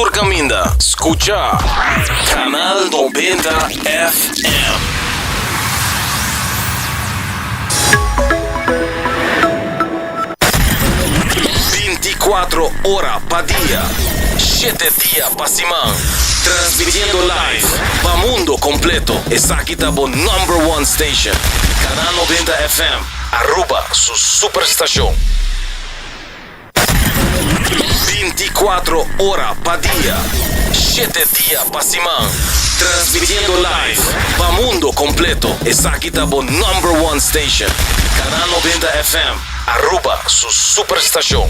tur caminda, scucha Canal 90 FM. Binticuatro ora pa dia, shete dia pa siman, transmitiendo live pa mundo completo. Esaki ta bo number one station, Canal 90 FM, Aruba su superstacion. Binticuatro ora pa dia, shete dia pa siman, transmitiendo live pa mundo completo. Esaki ta bo number one station, Canal 90 FM, Aruba su superstacion.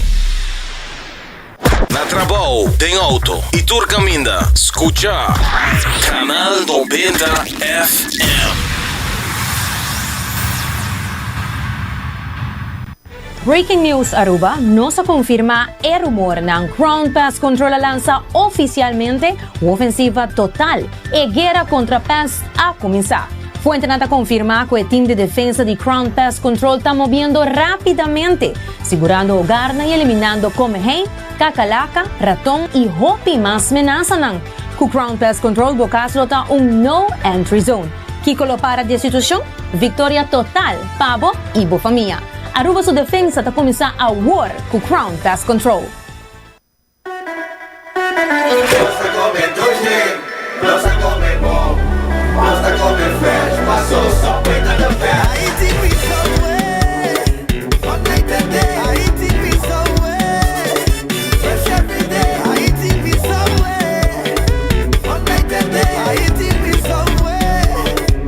Na trabou, den auto y tur caminda, scucha Canal 90 FM. Breaking News Aruba, Nos a confirma e rumornan, Crown Pest Control a lansa oficialmente un ofensiva total. E guera contra pest a cuminsa. Fuentenan ta confirma cu e team di defensa di Crown Pest Control ta moviendo rapidamente, sigurando hogarnan y eliminando comehei, cacalaca, raton y hopi mas menasanan. Cu Crown Pest Control bo cas lo ta un no entry zone. Kico lo para di e situacion? Victoria total pa bo y bo famia. Aruba su defensa ta cuminsa awor cu Crown Pest Control. Nos ta come dushi, nos ta come bon, nos ta come fresh, paso Subway ta the best. Haiti mi Subway, all night and day. Haiti mi Subway, fresh every day. Haiti mi Subway, all night and day. Haiti mi Subway,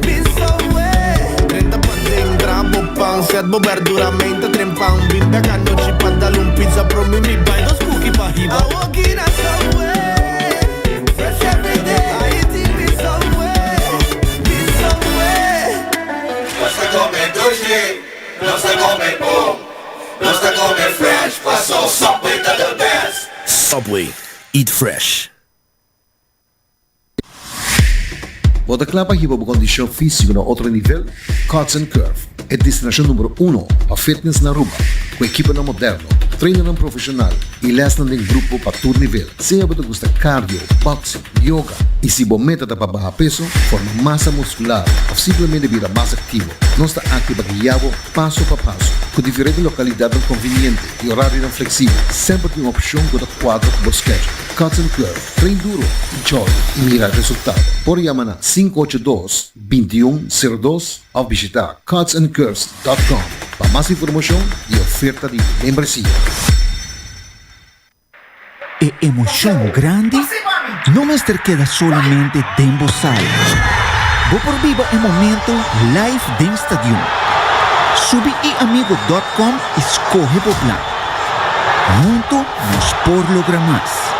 mi Subway. Drenta paden, traha bo pan, set bo berdura, menta tren pan. Bin bek anochi pa dal un pizza, promi mi bai dos cookie pa hiba. Awoki na Subway, fresh every day. Haiti mi Subway, mi Subway. Nos ta come dushi, nos ta come bon, nos ta come fresh, paso Subway ta the best. Subway, eat fresh. Bo ta kla pa hiba bo kondishon físiko na otro nivel? Cuts and Curve, e destinashon numero uno pa fitness na Aruba, ku ekiponan moderno, trainernan profeshonal i lèsnan den grupo pa tur nivel. Sea bo ta gusta cardio, boxing, yoga i si bo meta ta pa baha peso, forma masa muskular òf simplemente bira mas aktivo, nos ta aki pa guia bo paso pa paso. Ku diferente lokalidatnan konviniente i orarionan fleksibel, semper tin un opshon ku ta kuadra ku bo schedule. Cuts and Curve. Train duro, enjoy y mira resultado. Por yama na 582 21 02 of bishita cutsandcurves.com pa mas informacion y oferta di membresia. E emocion grandi no mester keda solamente den bo sala. Bo por biba e momento live den stadion. Subi iamigo dot com y scoge bo plan. Hunto nos por logra mas.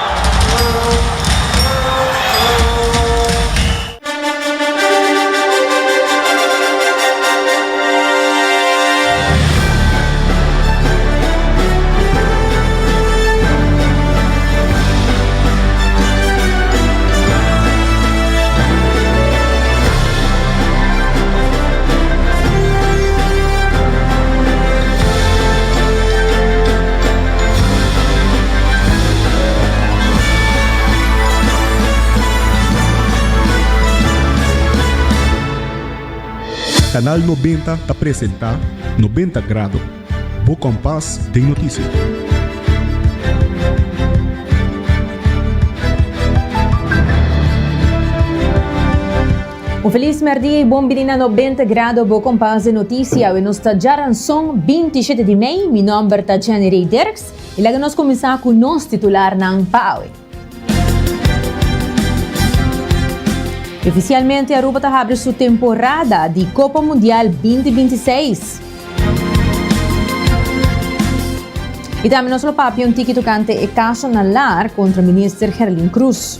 Canal 90 ta presenta 90 Grado, bo kompas den notisia. Un felis merdia y bon bini na 90 Grado, bo kompas den notisia. Awe nos ta djaranson 27 di mei. Mi nomber ta Jenny Ray Dirks y laga nos cuminsa cu nos titularnan pa awe. Oficialmente Aruba ta habri su temporada di Copa Mundial 2026. Y tambe nos lo papia un tiki tocante e caso na lar contra minister Gerlin Cruz.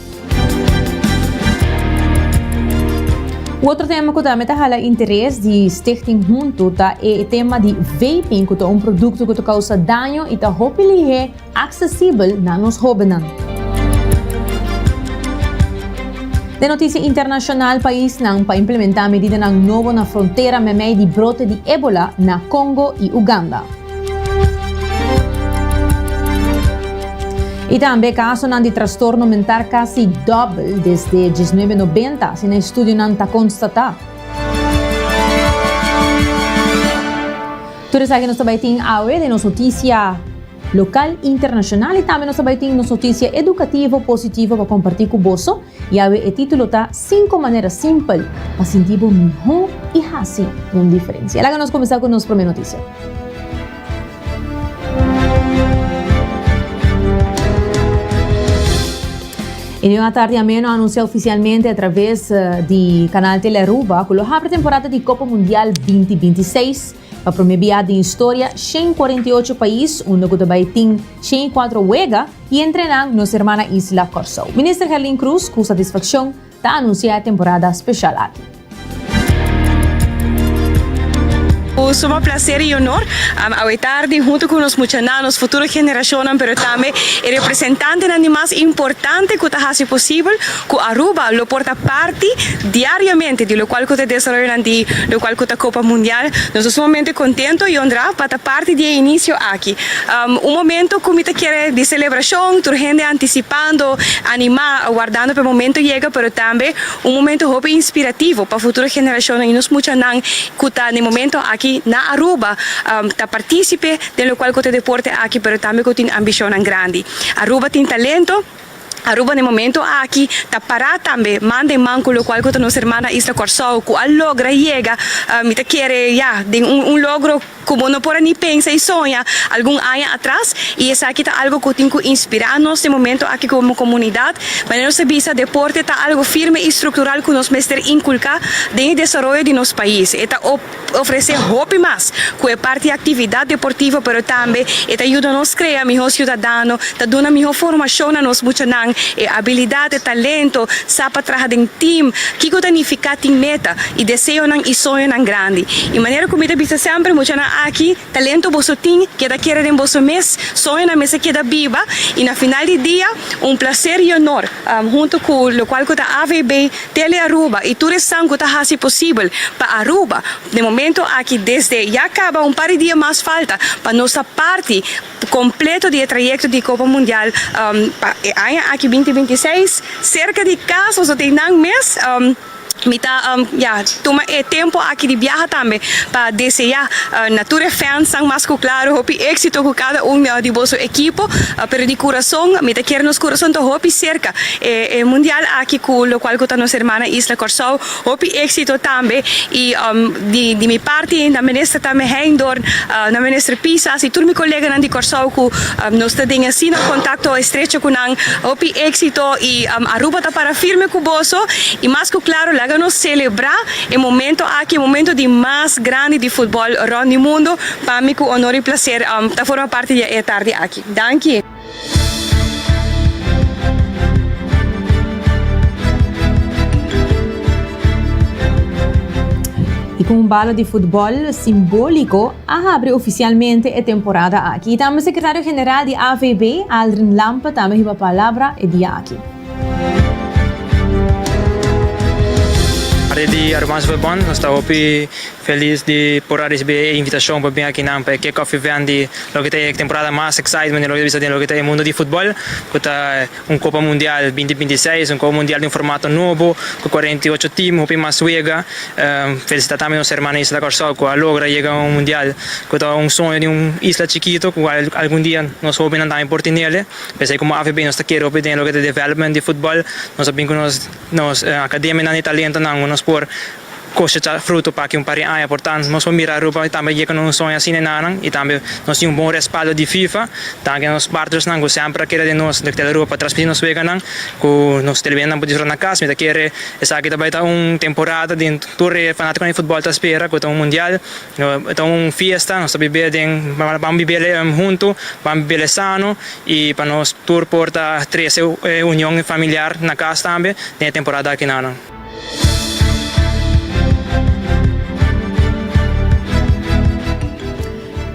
Un otro tema cu tambe ta hala interes di Stichting Hunto ta e tema di vaping cu ta un producto cu ta causa daño y ta hopi lihe accesibel na nos hobennan. Den noticia internacional paisnan pa implementa medidanan nobo na frontera memey di brote di Ebola na Congo y Uganda. Y tambe casonan di trastorno mental casi dobbel desde 1990, asina estudionan ta constata. Tur esaki nos ta bay tin awe den nos noticia local, internacional y tambe nos ta bay tin nos noticia educativo positivo pa comparti cu boso. Y awe e titulo ta Cinco manera simpel pa sinti bo miho y haci un diferencia. Laga nos cuminsa cu nos prome noticia. Y den un atardi ameno a anuncia oficialmente a traves di Canal Tele Aruba cu lo habri temporada di Copa Mundial 2026 pa prome bia den historia 148 pais unda cu ta bay tin 104 wega y entre nan nos hermana isla Corsou. Minister Gerlin Croes cu satisfaccion ta anuncia e temporada special aki. Ku suma plaser i honor, awe tardi huntu ku nos muchanan, nos futuro generashonnan, pero tambe e representantenan di mas importante ku ta hasi posibel ku Aruba lo por ta parti diariamente di lokual ku ta desaroyonan di lokual ku ta Kopa Mundial. Nos ta sumamente kontento i honrá pa ta parti di e inisio aki. Un momento ku mi ta kere di selebrashon, tur hende antisipando, animá, wardando pa e momento yega, pero tambe Un momento hopi inspirativo pa futuro generacionnan y nos muchanan cu ta na e momento aki na Aruba ta participe den locual cu ta e deporte aki pero tambe cu tin ambicionnan grandi. Aruba tin talento, Aruba na e momento aki ta para tambe man den man cu locual cu ta nos hermana isla Corsou cu a logra yega mi ta kere ya den un logro Ku bo no por a ni pensa i soña algun aña atras, i esaki ta algu ku tin ku inspirá nos den momento aki komo komunidat. Manera nos ta bisa, deporte ta algu firme i struktural ku nos mester inkulká den e desaroyo di nos pais. E ta ofresé hopi mas ku e parti aktividat deportivo, pero tambe e ta yuda nos krea mihó siudadano, ta duna mihó formashon na nos muchanan, e abilidat, e talento, sa pa traha den tim, kiko ta nifiká tin meta. I deseonan i soñonan grandi. I manera ku mi ta bisa semper, muchanan aki, talento boso tin, keda kere den boso mes, soñonan mester keda biba, i na final di dia, un plaser i honor, huntu ku lokual ku ta AVB, Tele Aruba i tur esnan ku ta hasi posibel pa Aruba, den momento aki desde ya kaba un par di dia mas falta pa nos ta parti kompleto di e trayekto di Kopa Mundial pa e aña aki binti 26, serka di kas, boso tin nan mes. Mi ta ya tuma e tempo aki di biaha tambe pa desea na tur e fansnan mas ku klaro hopi éksito ku kada un di boso ekipo, pero di kurason mi ta kere nos kurason ta hopi serka e mundial aki ku lokual ku ta nos hermana isla Kòrsou. Hopi éksito tambe i di mi parti na minister tambe Heindorn, na minister Pisas i tur mi koleganan di Kòrsou ku nos ta den asina kontakto estrecho ku nan. Hopi éksito i Aruba ta para firme ku boso. I mas ku klaro laga nos selebrá e momento aki, e momento di mas grandi di futbòl rònt di mundu. Pa mi ku onor i plaser ta forma parti di e tardi aki. Danki. I ku un bala di futbòl simbóliko a habri ofisialmente e temporada aki. I tambe sekretario general di AVB, Aldrin Lampe tambe hiba palabra e dia aki. Parte di Arubaanse Verbond nos ta hopi felis di por a ricibi e invitacion pa bin akinan pa e kick off event di loke ta e temporada mas excitement di loke ta bisa den loke ta e mundo di futbol cu ta un Copa Mundial binti 26, un Copa Mundial di un formato nobo cu 48 team, hopi mas wega. Felicita tambe nos hermana isla Corsou cu a logra yega un mundial cu ta un soño di un isla chikito cu algun dia nos hobennan tambe por tinele. P'esei komo AVB nos ta kere hopi den loke ta development di futbòl. Nos a bin ku nos nos akademianan di talentonan ku nos por kosechá fruto pa aki un par di aña. Por tanto nos por mira Aruba tambe yega na un soño asina enanan i tambe nos tin un bon respaldo di FIFA. Danki na nos partnersnan ku semper a kere den nos den Aruba pa transmití nos weganan ku nos televidentenan por disfrutá na kas. Mi ta kere esaki ta bai ta un temporada den tur e fanátikonan di futbòl ta spera ku ta un mundial. Ta un fiesta, nos ta bib'é den, ban bib'é huntu, ban bib'é sano i pa nos tur por ta trese e union familiar na kas tambe den e temporada aki nan.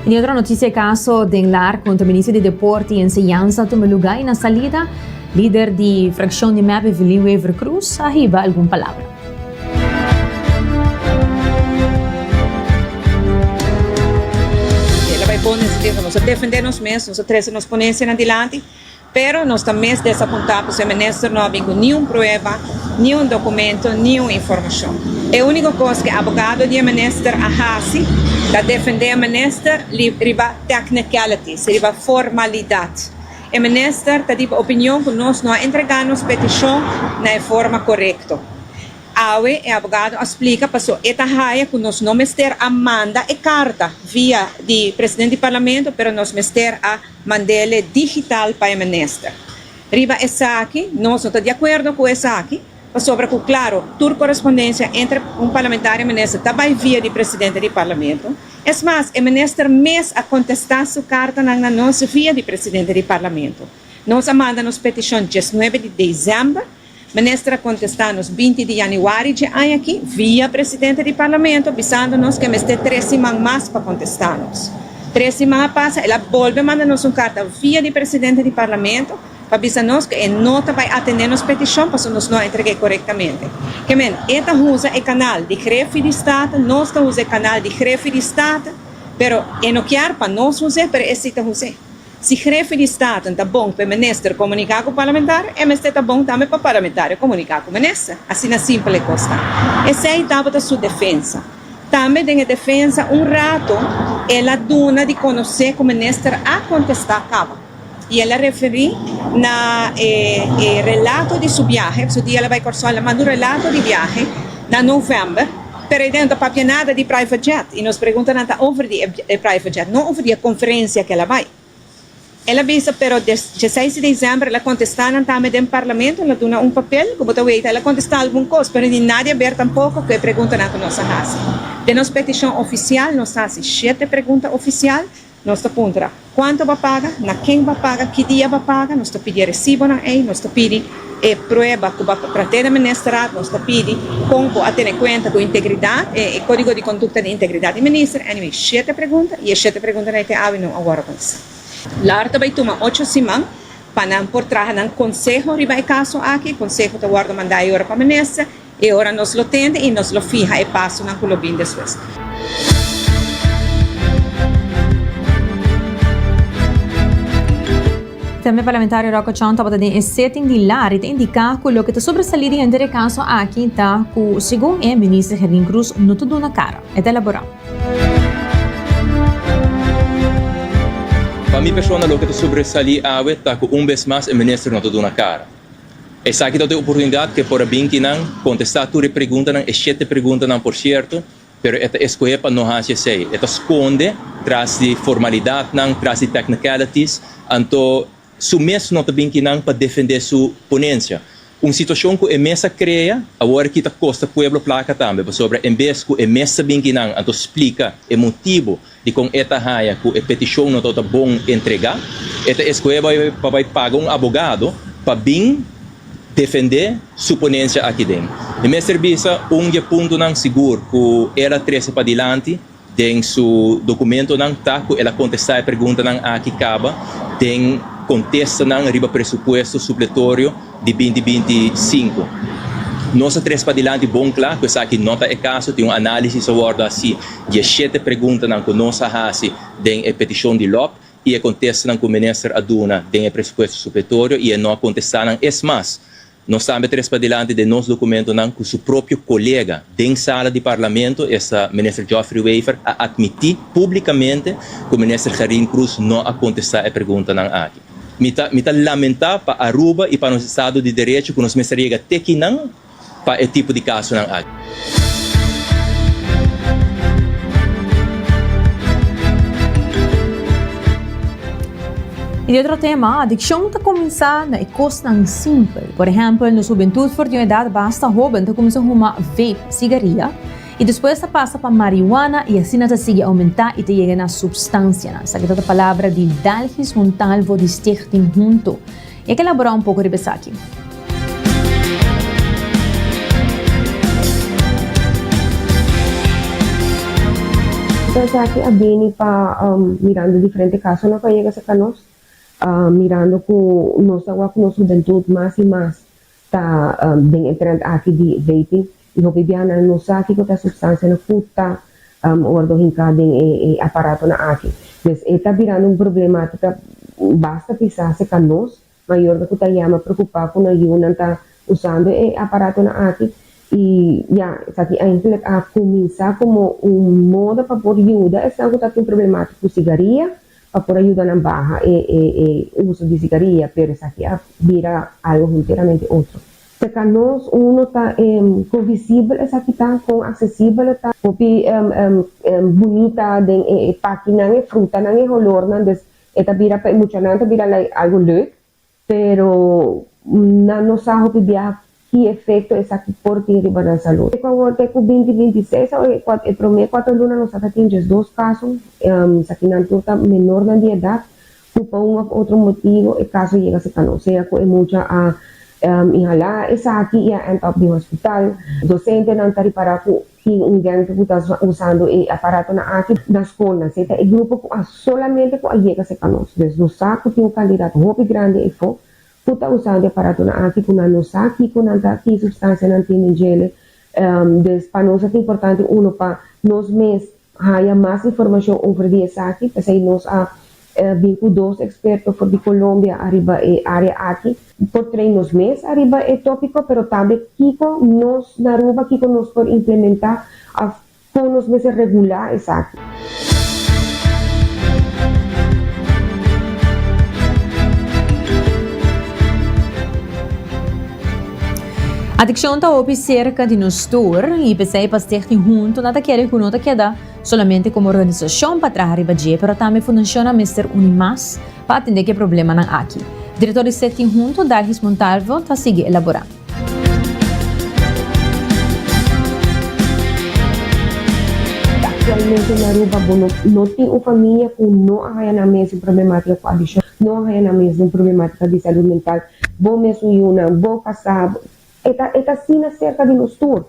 Den otro noticia e caso den lar contra Minister di Deporte y Enseñansa a tuma luga y na salida lider di fraccion di mep Evelyn Wever-Croes a hiba algun palabra. El a bai bon den su tempu. Nos a defendé nos mes, nos a trese nos ponencianan dilanti. Pero nos ta mes desapuntá pasobra e minister no a bin ku niun prueba, niun dokumento, niun informashon. E úniko kos ku e abogado di e minister a hasi ta defendé e minister riba technicalities, riba formalidat. E minister ta di opinion ku nos no a entregá nos petishon na e forma korekto. Awe e abogado a splika paso e ta haya ku nos no mester a manda e karta via di presidente di parlamento pero nos mester a mand'ele digital pa e minister. Riba esaki nos no ta di akuerdo ku esaki pasobra ku klaro tur korespondensia entre un parlamentario i minister ta bai via di presidente di parlamento. Es mas e minister mes a kontestá su kartanan na nos via di presidente di parlamento. Nos a manda nos petishon diesnuebe di desèmber. Minister a contesta nos 20 di januari dje aña aki via presidente di Parlamento bisando nos cu e mester tres siman mas pa contesta nos. Tres siman a pasa el a bolbe manda nos un carta via di presidente di Parlamento pa bisa nos cu e no ta bay atende nos peticion pasobra nos no a entregue corectamente. Ke men, e ta usa e canal di Grefi di Staten, nos ta usa e canal di Grefi di Staten, pero e no kier pa nos us'e pero e si ta us'e. Si Grefi di Staten ta bon pa e minister komuniká ku parlamentario, e mester ta bon tambe pa parlamentario komuniká ku minister. Asina simpel e kos ta. Esei tabata su defensa. Tambe den e defensa un rato el a duna di konosé ku minister a kontestá kaba i el a referí na e e relato di su biahe, su dia el a bai Kòrsou el a manda un relato di biahe na novèmber, pero ei den no ta papia nada di private jet i nos preguntanan ta over di e private jet, no over di e conferencia cu el a bay. El a bisa pero dieseis di december el a contesta nan tambe den parlamento, el a duna un papel cu bo ta weita el a contesta algun cos pero ni nada a ber tampoco cu e preguntanan cu nos a haci. Den nos peticion oficial nos a haci shete pregunta oficial. Nos ta puntra, Cuanto bo a paga? Na ken bo a paga? Ki dia bo a paga? Nos ta pidi e recibonan ey, nos ta pidi e prueba cu bo a trate den ministerraad, nos ta pidi con bo a tene cuenta cu integridad, e codigo di conducta di integridad di minister. Anyway, shete pregunta y e shete preguntanan ey te awe no a worde contesta. Lar ta bay tuma ocho siman pa nan por traha nan conseho riba e caso aki. E conseho ta worde manda e ora pa minister. E ora nos lo tende i nos lo fiha e pasonan ku lo bin despues. Tambe parlamentario Rocco Chong tabata den e setting di lar i ta indiká ku loke ta sobresalí di henter e kaso aki ta ku segun e minister Gerlin Cruz no ta duna kara. E ta elaborá. Pa mi persona loke ta sobresalí awe ta ku un bes mas e minister no ta duna kara. Esaki ta e oportunidat ku e por a bin kinan kontestá tur e preguntanan, e shete preguntanan por sierto, pero e ta eskohé pa no hasi esei. E ta skonde tras di formalidatnan, tras di technicalities, anto su mes no ta bin kinan pa defendé su ponensia. Un situashon ku e mes a krea, awor aki ta kosta pueblo plaka tambe, pasobra en bes ku e mes ta bin kinan anto splika e motibu Dikon e ta haña ku e petishon no tabata bon entregá? E ta eskohé pa bai paga un abogado pa bin defendé su ponensia aki den. Mi mester bisa un di e puntonan sigur ku el a trese padilanti den su dokumentonan ta ku el a kontestá e preguntanan aki kaba den kontestanan riba presupuesto supletorio di binti 25. Nos a tres padilanti bon kla ku esaki no ta e kaso. Tin un análisis a wòrdu hasi di e shete preguntanan ku nos a hasi den e petishon di lòp i e kontestanan ku minister a duna den e presupuesto supletorio i e no a kontestá nan. Es mas, nos tambe tres padilanti den nos dokumentonan ku su propio kolega den sala di parlamento, esta minister Geoffrey Wever, a atmití públikamente ku minister Gerlin Cruz no a kontestá e preguntanan aki. Mi ta mi ta lamentá pa Aruba i pa nos estado di derecho ku nos mester yega te kinan pa e tipo di kasonan aki. I di otro tema, adikshon ta kuminsá na e kosnan simpel. Por ehèmpel, nos hubentut for di un edat basta hóben ta kuminsá huma vape, sigaria, I despues ta pasa pa marihuana i asina ta sigui oumentá i ta yega na supstansianan. Esaki ta ta palabra di Dalgis Montalvo di Stichting Hunto. E ke elaborá un poko riba esaki. Esaki a bini pa mirando diferente kasonan ku a yega serka nos, mirando ku nos ta wak ku nos hubentut mas i mas ta den e trend aki di vaping y hopi bia nan no sa kico ta substancianan cu ta wordo hinca den e aparatonan aki. Dus e ta birando un problematica basta pisa acerca nos. Mayornan ku ta yama preokupá ku nan yunan ta usando e aparatonan aki i ya esaki eigenlijk a kuminsá komo un moda pa por yuda esnan ku ta tin problemátik ku sigaria pa por a yuda nan baha e e e uso di sigaria pero esaki a bira algo henteramente otro. Serka nos uno ta kon visibel esaki ta, kon aksesibel e ta. Hopi bunita den e pakinan, e frutanan, e holornan, dus e ta bira pa e muchanan ta bira like algo leuk, pero nan no sa hopi biaha ki efekto esaki por tin riba nan salud. Te ku awor te ku binti 26 awor e prome kuater luna nos a ta tin 12 kaso, esakinan tur ta menornan di edat ku pa un òf otro motibu e kaso yega serka nos, sea ku e mucha a inhalá esaki i a end up den hospital. Dosentenan ta ripará ku tin un gèng ku ta usando e aparatonan aki na skolnan. Esei ta e grupo ku a solamente ku a yega serka nos. Dus nos sa ku tin un kantidat hopi grandi efo ku ta usando e aparatonan aki ku nan no sa kiko nan ta, ki supstansia nan tin den djele. Dus pa nos a ta importante uno pa nos mes Haya mas informacion over di esaki, p'esey nos a bin cu dos experto for di Colombia ariba e area aki. Por train nos mes ariba e topico, pero tambe kico nos na Aruba, kico nos por implementa of con nos mester regula esaki. Adikshon ta hopi serka di nos tur i p'esei pa Stichting Hunto nan ta kere ku no ta keda solamente komo organisashon pa traha riba dje pero tambe fundashonnan mester uni mas pa atende ku e problemanan aki. Direktor di Stichting Hunto, Dargis Montalvo, ta sigui elaborá. Aktualmente na Aruba bo no no tin un famia ku no a haya nan mes un problematika ku adikshon, no a haya nan mes un problematika di salud mental. Bo mesun yunan, bo kasá, e ta e ta asina serka di nos tur.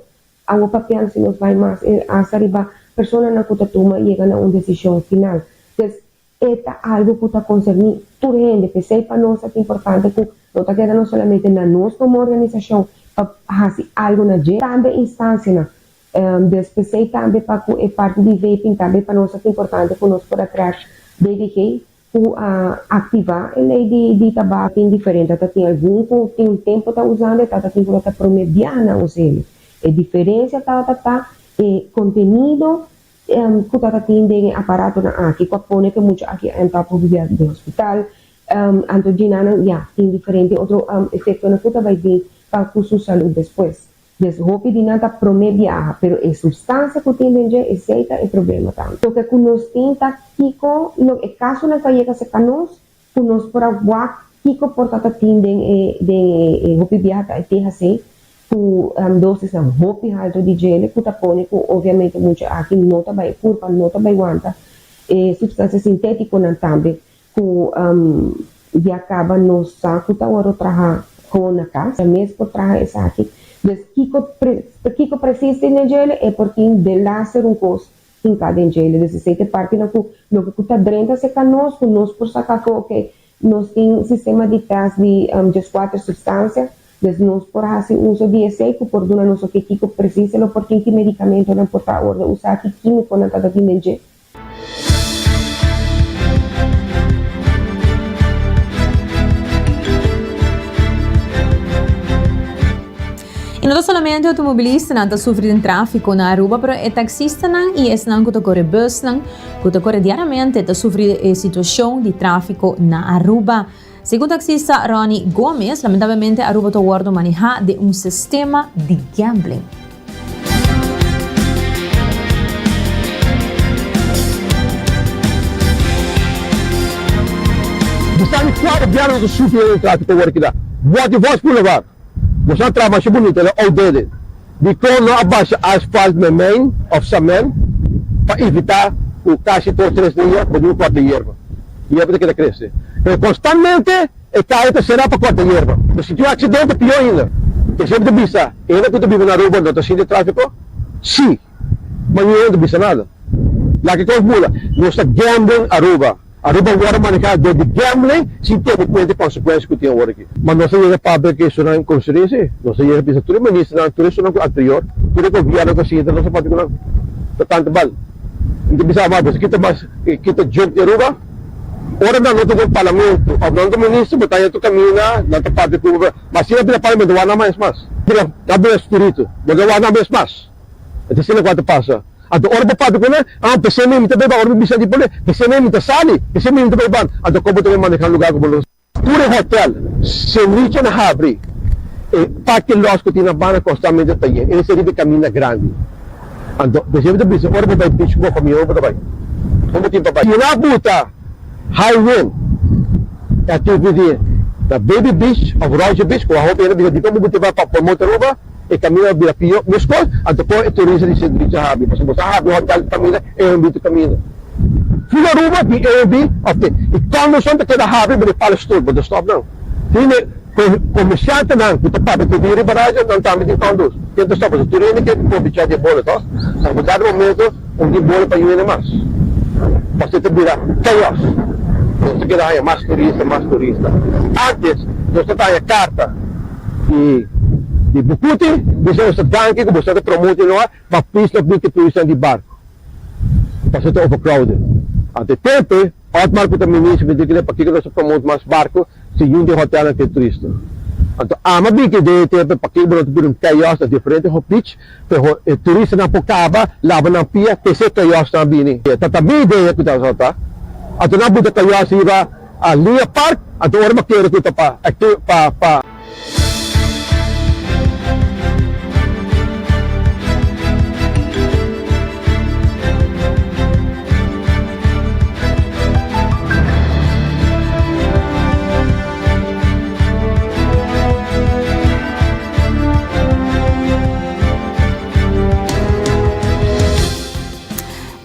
Awo papiando si nos bai mas e hasta riba personanan ku ta tuma yega na un desishon final. Pues e ta algu ku ta konserní tur hende. P'esei pa nos ta importante ku no ta keda no solamente na nos komo organisashon pa hasi algu na dje, tambe instansianan. Dus p'esei tambe pa ku e parti di vaping tambe pa nos ta importante ku nos por a trèk BVG Ku a aktivá e lei di di tabak tin diferente. Ta tin algun ku tin un tempu ta usando e tabata tin ku ta promé biaha nan us'el. E diferensia tabata ta e kontenido ku tabata tin den e aparatonan aki ku a pone ku e mucha aki a entra por bia den hospital. Anto djinanan ya tin diferente otro efektonan ku ta bai bin pa ku su salud despues. Des hopi di nan ta prome biaha, pero e substancia cu tin den dje, esey ta e problema tambe. Loke cu nos tin ta kico lo e casonan cu a yega cerca nos, cu nos por a wak kico por ta ta tin den e den e hopi biaha ta e THC, cu dosisnan hopi halto di djele cu ta pone cu obviamente mucha aki no ta bay e curpa no ta bay wanta e substancia sinteticonan tambe Ku ya kaba nos sa ku ta wòrdu traha gewoon na kas, e mes por traha esaki. Dus kiko kiko presis tin den djele? E por tin delaster un kos hinká den djele. Dus esei ta e partinan ku loke ku ta drenta serka nos ku nos por saka afó, oke, nos tin sistema di tèst di 14 supstansia, dus nos por hasi uso di esei ku por duna nos oke kiko presis e lo por tin, ki medikamentonan por ta wòrdu usá, ki kímikonan ta ta tin den dje. Y no ta solamente automobilistanan ta sufri den trafico na Aruba, pero e taxistanan y esnan cu ta core busnan cu ta core diariamente ta sufri e situacion di trafico na Aruba. Segun taxista Ronnie Gomez, lamentablemente Aruba ta wordo maneha den un sistema di gambling. Bo sabi kual biaha nos a sufri den trafiko awor kida? Bòt i Vos Boulevard. Boso a traha masha bunita, el a outdated. Dikon no a basha asfalt memijn of samen pa evita ku kasi dos tres dia bo debe kòrta yerba? Yerba ta keda krese. Pero konstantmente e kaya ta será pa kòrta yerba. Bo sinti un aksidente pió ainda. Ke semper ta bisa, hende ku ta biba na Aruba no ta sinti tráfiko? Sí, ma niun hende ta bisa nada. Laga kos bula. Nos ta gambling Aruba. Aruba wòrdu manehá dor di gambling sin tene kuenta e konsekuensia ku tin awor aki. Ma nos a yega papia ku esunnan konsider'é si. Nos a yega bisa tur e ministernan, tur esunnan ku anterior, tur e gobièrnu ku a sinta, nos a papia ku nan ta tantu bal. Mi ta bisa, ma boso kita mas kita joke di Aruba? Ora nan no ta den parlamento of nan ta minister bo ta haña tur kaminda nan ta papia ku bo ma si nan bira parlamento wak nan mas mas. Nan bira spiritu bo ta wak nan mes mas. E ta asina ku a ta pasa. Anto ora bo papia ku nan, ah p'esei mi ta bai ban, ora mi bisa di pone, p'esei mi ta sali, p'esei mi ta bai ban. Anto kon bo ta bai maneha un lugar ku bo no. Tur e hotel, senicha na habri, e parking lots ku tin na banda konstantmente ta yen. Esei riba e kaminda grandi. Anto p'esei mi ta bisa ora bo bai beach ku bo famia ora bo ta bai? Kon bo tin pa bai? Si nan a buta high wind e activity na Baby Beach of Roger Beach ku a hopi hende a bisa dikon bo buta bai pa promote Aruba? E kaminda a bira pió. Meskos, anto kon e turista di Sint Lucia habri? Pasobra bo sa habri hotel kaminda, Airbnb ta kaminda. Ful Aruba tin Airbnb of tin. I condoson ta keda habri bo di pala stoel, bo ta stop nan. Tin e komersiantenan ku ta papia ku tin riba radio, nan tambe tin condos. Ken ta stop? Pasobra tur hende ke probecha di e bolo, tos? Pasobra dado momento un tin bolo pa yu hende mas. Pasobra ta bira chaos. Nos ta keda haña mas turista, mas turista. Antes nos ta haña karta. Di di Bucuti bisa nos ta danki ku boso ta promote noa pa plis no binti turisnan di barku pasobra ta overcrowded. Anto e tempu ei Otmar ku ta minister mi di kende pakiko nos ta promote mas barku si yun di hotelnan tin turista. Anto ama bin ke den e tempu ei pakiko bo no ta pidi un chaos na diferente beach pa e turistanan por kaba laba nan pia p'esei chaosnan a bini. Ta ta mi idea ku ta ta anto nan buta chaos riba Lia Park anto ora bo kere ku ta pa pa pa.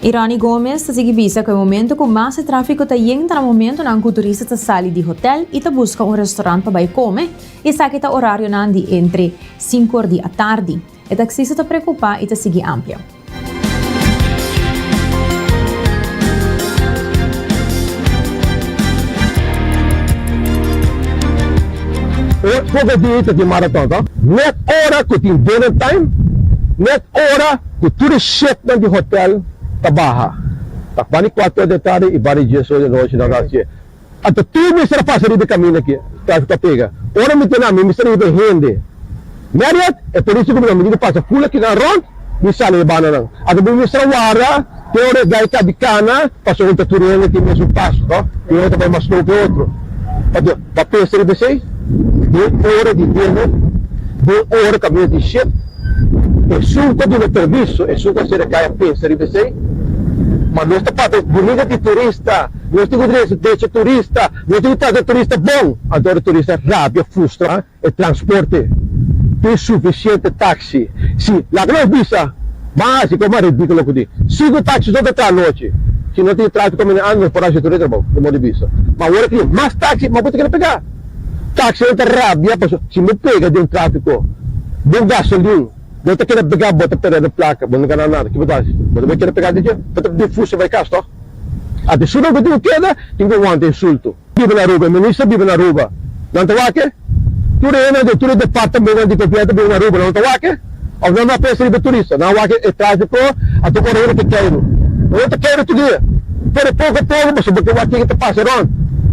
Y Ronnie Gomez ta sigui bisa cu e momento cu mas e trafico ta yen ta na momentonan cu turista ta sali di hotel y ta busca un restaurant pa bay come. Esaki ta orarionan di entre cinco or di atardi. E taxista ta preocupa y ta sigui amplia. Poco dia ta tin marathon to. Net ora cu tin dinner time, net ora cu tur e shipnan di hotel ta baha. Ta bani cuatro or di tardi y bani dies or di nochi nan ta hacié. Anto tur mester a pasa riba e kaminda aki, trafiko a pega. Ora mi tene ami mester a hiba e hende Marriott, e polis ku mi nan mi di pasa ful akinan rònt, mi sali e bandanan. Anto mi mester a warda te ora e gai kabi kana, pasobra ta tur hende tin mesun paso, no? Tin hende ta bai mas slow ku e otro. Pasobra pa pensa riba esei, den ora di dinner, den ora kaminda di shift, esun ku a duna permiso, esun ku a sera kai a pensa riba esei, ma nos ta papia bunita di turista. Nos tin ku drecha turista, nos tin ku trata turista bon. Anto ora turista rabia, frustra e transporte. Tin sufisiente taxi. Si, laga nos bisa, ban hasi kos mas ridikulo ku tin. Sinku taxi so ta traha anochi. Si no tin trafiko mene antes nos por hasi tur e trabou, di modo di bisa. Ma awor aki tin mas taxi, ma bo ta keda pega. Taxinan ta rabia pasobra si bo pega den trafiko, bo gasolin, bo ta keda pega, bo ta perde plaka, bo no gana nada. Ki bo ta hasi? Bo ta bai keda pega den dje? Bo ta difusa bai kas, toh? Ate suma ku tin ku keda, tin ku wanta insulto. Biba na Aruba, e minister biba na Aruba. Nan ta wak e? Tur e hendenan di tur e departamentonan di gobierno ta biba na Aruba, nan no ta wak e? Of nan no a pensa riba e turista? Nan a wak e trafiko, anto ora hende ta keiru. Nan no ta keiru tur dia. Pero poko poko pasobra bo ke wak kiko ta pasa rond.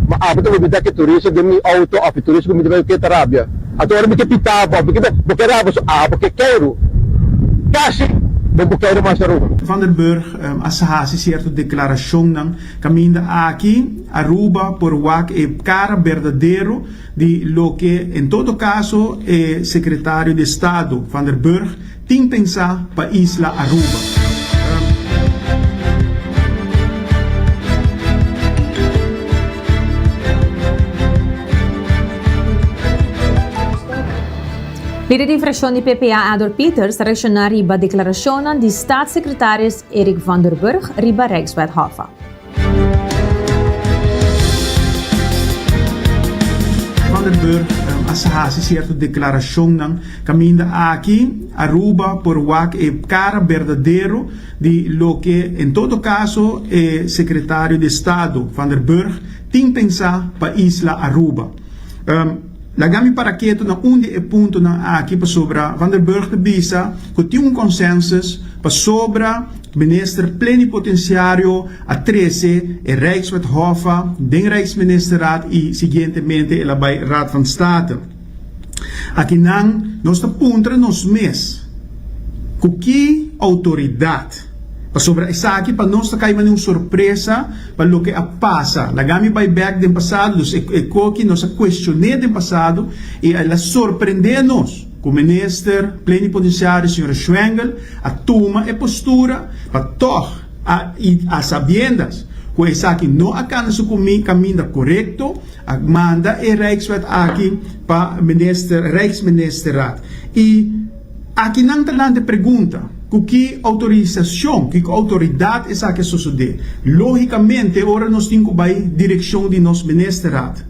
Ma abo ta lubida ku e turista den mi auto of e turista ku mi ta bai ku e ta rabia. Anto ora mi ke pita bo, bo ke rabia pasobra abo ke keiru. Kasi bo por keiru mas na Aruba. Van der Burg a sa hasi sierto deklarashonnan kaminda aki Aruba por wak e kara berdadero di loke en todo kaso e sekretario di estado Van der Burg tin pensá pa isla Aruba. Lider di fraccion di PPA Ador Pieters ta reacciona riba declaracionnan di staatssecretaris Eric van der Burg riba Rijkswet Hoffa. Van der Burg a sa hasi cierto declaracionnan caminda aki Aruba por wak e cara berdadero di loke en todo caso e secretario di estado Van der Burg tin pensa pa isla Aruba. Laga mi para ketu na un di e puntonan aki pasobra Van der Burg ta bisa ku tin un consensus pasobra. Minister Plenipotenciario a trece e Rijkswet Hoffa den Rijksministerraad y siguientemente el a bay Raad van State. Akinan nos ta puntra nos mes cu ki autoridad, pasobra esaki pa nos ta cay manera un sorpresa pa loke a pasa. Laga mi bay bek den pasado, dus e coki nos a cuestione den pasado y el a sorprende nos cu Minister Plenipotenciario señora Schwengle a tuma e postura pa tog a y a sabiendas cu esaki no a cana su caminda corecto, a manda e Rijkswet aki pa minister Rijksministerraad. Y aki nan ta lanta e pregunta, cu ki autorisacion, ki autoridad esaki a sosode? Logicamente ora nos tin cu bay direccion di nos ministerraad.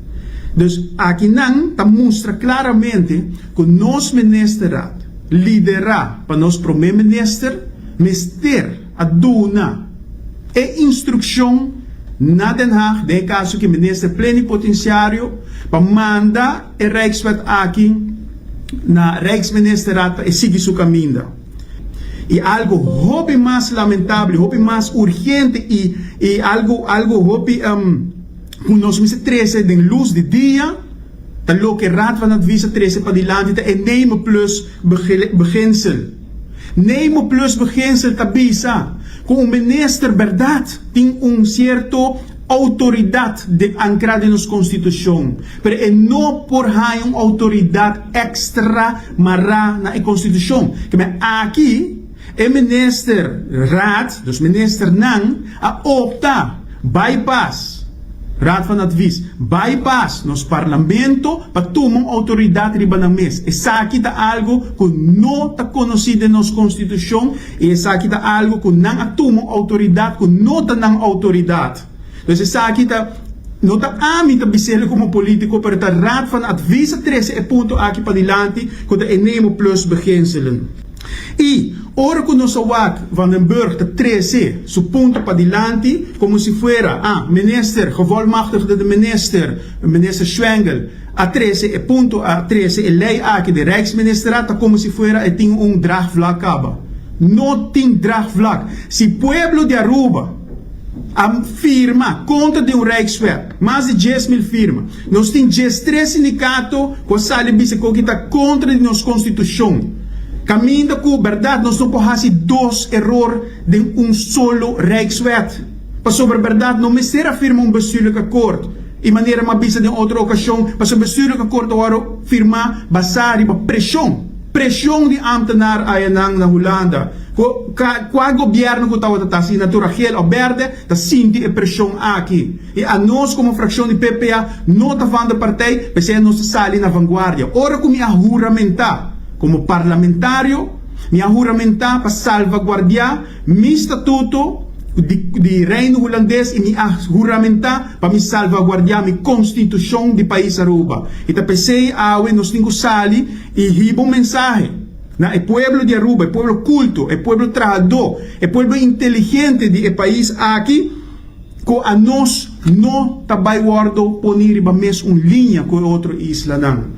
Dus aki nan ta mustra claramente cu nos ministerraad, lidera pa nos prome minister, mester a duna e instrukshon na Den Haag, den e kaso ki minister plenipotensiario, pa manda e Rijkswet aki na Rijksministerraad pa e sigui su kaminda. I algo hopi mas lamentable, hopi mas urgente i i algo algo hopi ku nos mester trese den lus di dia, Ta loke Raad van Advies a trese padilanti ta e nemen plus beginsel. Nemen plus beginsel ta bisa ku un minister bèrdat tin un sierto outoridat den ankrá den nos konstitushon, pero e no por haña un outoridat èkstra mará na e konstitushon. Keme aki e minister Raad, dus ministernan, a opta bypass Raad van Advies, bypass nos Parlamento pa tuma un autoridad riba nan mes. Esaki ta algo cu no ta conoci den nos Constitucion y esaki ta algo cu nan a tuma un autoridad cu no ta nan autoridad. Dus esaki ta, no ta ami ta bisele como politico, pero ta Raad van Advies a trece e punto aki padilanti cu ta e nemo plus beginselen. I ora ku nos a wak Van den Burg ta trese su punto padilanti komo si fuera, ah, minister, gevolmachtigde de minister, minister Schwengle, a trese e punto, a trese e lei aki den Rijksministerraad, ta komo si fuera e tin un draagvlak kaba. No tin draagvlak. Si pueblo di Aruba a firma kontra di un Rijkswet, mas di 10,000 firma, Nos tin diestres sindikato ku a sali bisa ku ta kontra di nos konstitushon. Kaminda ku bèrdat nos no por hasi dos eror den un solo Rijkswet. Pasobra bèrdat no mester a firma un bestuurlijk akkoord i manera mi a bisa den otro okashon pasobra bestuurlijk akkoord ta wòrdu firmá basá riba preshon. Preshon di ámtenar ayanan na Hulanda. Ku kua gobièrnu ku tabata ta asina tur a gel òf bèrdè ta sinti e preshon aki. I anos komo frakshon di PPA no ta van de partij, p'esei nos ta sali na vanguardia. Ora ku mi a huramentá komo parlamentario, mi a huramentá pa salvaguardiá mi statuto di di Reino Hulandes i mi a huramentá pa mi salvaguardiá mi konstitushon di pais Aruba. I ta p'esei awe nos tin ku sali i hiba un mensahe na e pueblo di Aruba, e pueblo kulto, e pueblo trahadó, e pueblo inteligente di e pais aki, Ku anos no ta bai wordo poni riba mes un liña ku e otro islanan.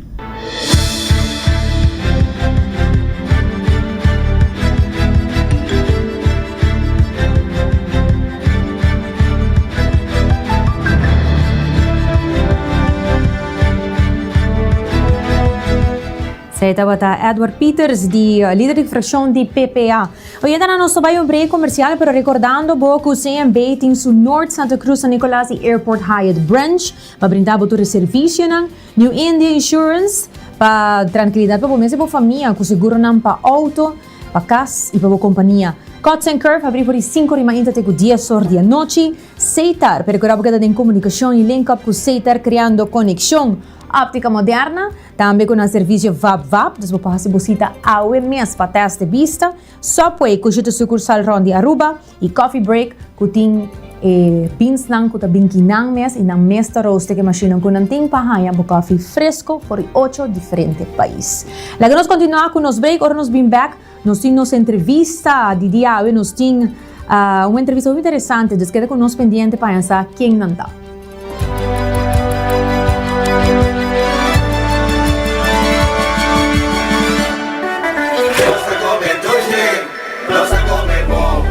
Esei tabata Edward Pieters di lider di fraccion di PPA. Oyentenan nos ta bai un break comercial pero recordando bo cu CMB tin su Noord Santa Cruz San Nicolas y Airport Hyatt Branch pa brinda bo tur e servicionan. New India Insurance pa tranquilidad pa bo mes y bo famia cu seguronan pa auto, pa cas y pa bo compania. Cuts and Curve habri for di cinco ri mainta te cu dies or di anochi. Seitar, percura bo keda den comunicacion y link up cu Seitar creando conexion. Optica Moderna, Tambe cu nan servicio Vap Vap, dus bo por haci bo cita awe mes pa test di bista. Subway cu shete sucursal rond di Aruba y Coffee Break cu tin e beansnan cu ta bin ki nan mes y nan mes ta roaste cu e machinan cu nan tin pa haña bo coffee fresco for di ocho diferente pais. Laga nos continua cu nos break, ora nos bin bek nos tin nos entrevista di dia awe, nos tin un entrevista hopi interesante, dus keda cu nos pendiente pa haña sa ken nan ta. Nos ta come dushi, nos ta come bon.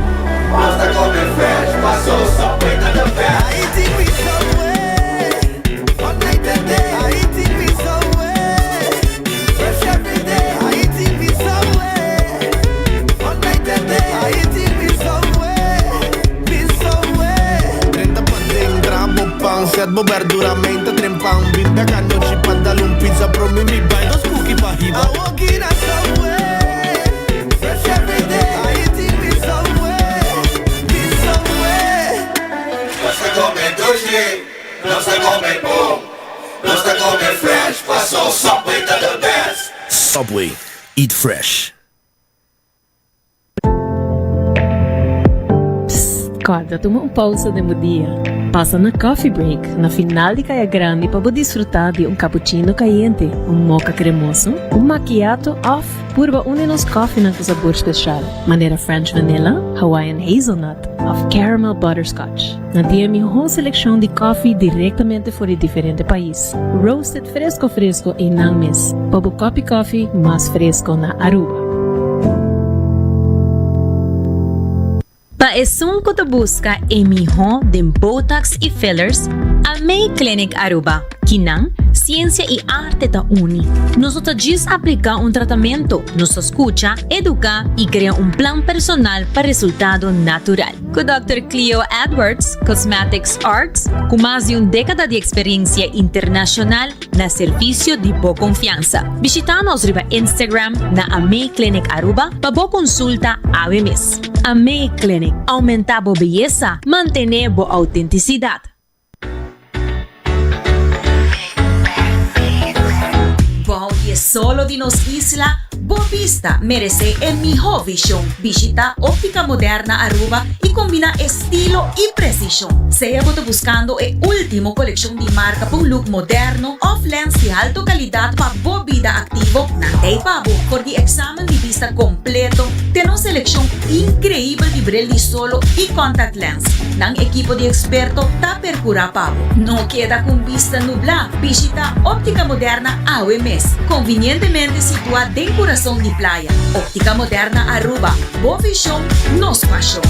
bo berdura meinta trempan Bin bek anochi pa dal un pizza Prome mi bai dos kuki pa hiba Awo kina Subway, fresh every day Haiti pizza way, pizza way. Nos ta come dushi, nos ta come bon, nos ta come fresh, paso Subway ta the best. Subway, eat fresh. Psst, kòrda tuma un pousa den bo dia. Pasa na Coffee Break na final di Kaya Grandi pa bo disfrutá di un cappuccino kayente, un mocha kremoso, un macchiato òf purba un di nos kòfinan ku sabor speshal, manera French Vanilla, Hawaiian Hazelnut òf Caramel Butterscotch. Nan tin e mihó selekshon di kòfi direktamente for di diferente pais, roasted Fresco fresco einan mes pa bo kopi kofi mas fresco na Aruba. Pa esun cu ta busca e miho den Botox y fillers, Amei Clinic Aruba, kinan, ciencia y arte ta uni. Nos no ta djis aplica un tratamento, nos ta scucha, educa y crea un plan personal pa resultado natural. Ku Dòkter Cleo Edwards, Cosmetics Arts, ku mas di un dékada di eksperensia internashonal na servisio di bo konfiansa. Bishitá nos riba Instagram na Amei Clinic Aruba pa bo konsulta awe mes. Amei Clinic, oumentá bo beyesa, mantené bo outentisidat. Bou di e solo di nos isla, bo bista meresé e mihó vishon. Bishitá Óptica Moderna Aruba i kombiná estilo i presishon. Sea bo ta buskando e último kolekshon di marka pa un look moderno òf lens di alto kalidat pa bo bida aktivo, nan ta ei pa bo. For di eksamen di bista kompleto te nos selekshon inkreibel di bril di solo i contact lens. Nan ekipo di eksperto ta percura pa bo. No keda cu un bista nubla, bishita Optica Moderna awe mes. Convinientemente situa den curason di playa. Optica Moderna Aruba, bo vision, nos pasion.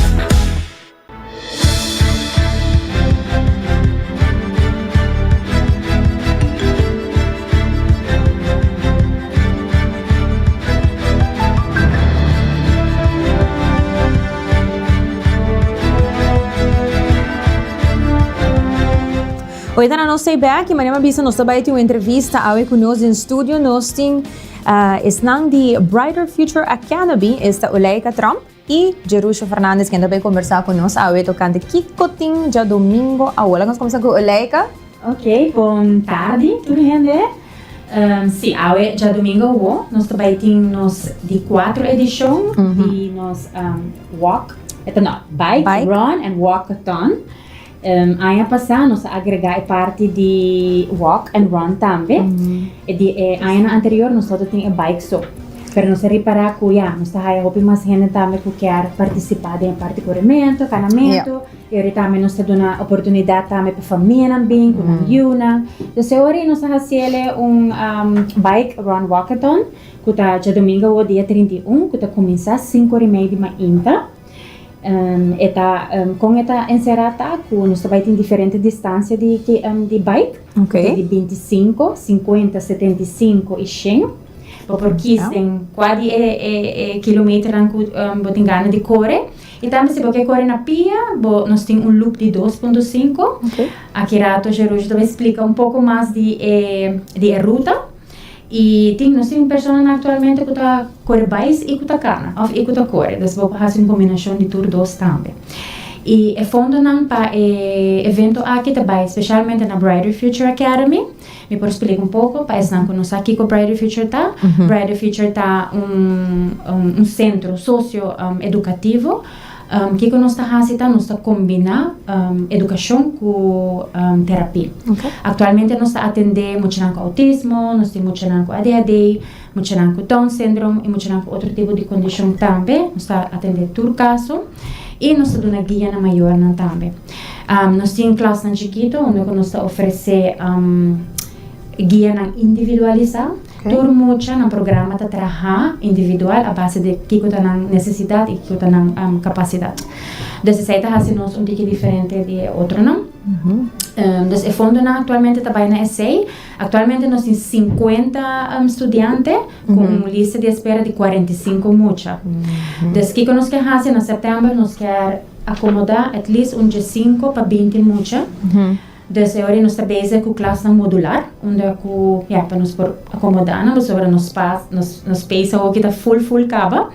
Hoy ta nos stay back y manera bisa nos ta bay tin un entrevista awe cu nos den studio. Nos tin uh, esnan di Brighter Future Academy, esta Oleika Trump y Jerusha Fernandez, quien ta bay conversa cu nos awe tocante kico tin djadomingo awo. Laga nos cuminsa cu Oleika. Ok, bon tardi tur hende. Si, awe djadumingo awo nos ta bai tin nos di cuatro edicion di nos walk, e no, bike, run and walkathon. Aña pasa nos a agrega e parti di walk and run tambe. E di e añanan anterior nos tabata tin e bike so. Pero nos a ripara cu ya, nos ta haya hopi mas hende tambe cu kier participa den e parti coremento, canamento. I ora tambe nos ta duna oportunidat tambe pa famianan bin ku nan yunan. Dus e ora nos a hasiele un bike run walkathon ku ta djadumingu awor dia 31 ku ta kuminsá sinku ora i mei di mainta. E ta kon e ta enserá ta ku nos ta bai tin diferente distansia di di bike ku ta di 25, 50, 75 i shen. Bo por kis den kua di e kilometernan ku bo tin gana di kore. I tambe si bo ke kore na pia, bo nos tin un loop di dos punto sinku. Aki rato Jerujo ta bai splika un poko mas di e di e ruta. I tin nos tin personanan aktualmente ku ta kore bais i ku ta kana òf i ku ta kore. Dus bo por hasi un kombinashon di tur dos tambe. I e fondonan pa e evento aki ta bai spesialmente na Brighter Future Academy. Mi por splika un poko pa esnan ku no sa kiko Brighter Future ta. Brighter Future ta un un sentro sosio edukativo. Kiko nos ta hasi ta nos ta kombiná edukashon ku terapia. Aktualmente nos ta atendé muchanan ku outismo, nos tin muchanan ku ADHD, muchanan ku Down syndrome i muchanan ku otro tipo di kondishon tambe. Nos ta atendé tur kaso i nos ta duna guia na mayornan tambe. Nos tin klasnan chikito unda ku nos ta ofresé guianan individualisá. Tur mucha nan programa ta traha individual a base di kiko ta nan nesesidat i kiko ta nan kapasidat. Dus esei ta hasi nos un tiki diferente di e otronan. Dus e fondonan aktualmente ta bai na esei. Aktualmente nos tin sinkuenta studiante ku un lista di espera di 45 mucha. Dus kiko nos ke hasi na sèptèmber nos kier akomodá at least un dje sinku pa binti mucha. Dus e ora nos ta bezig ku klasnan modular, unda ku ya pa nos por akomodá nan pasobra nos spas nos nos space awoki ta full full kaba.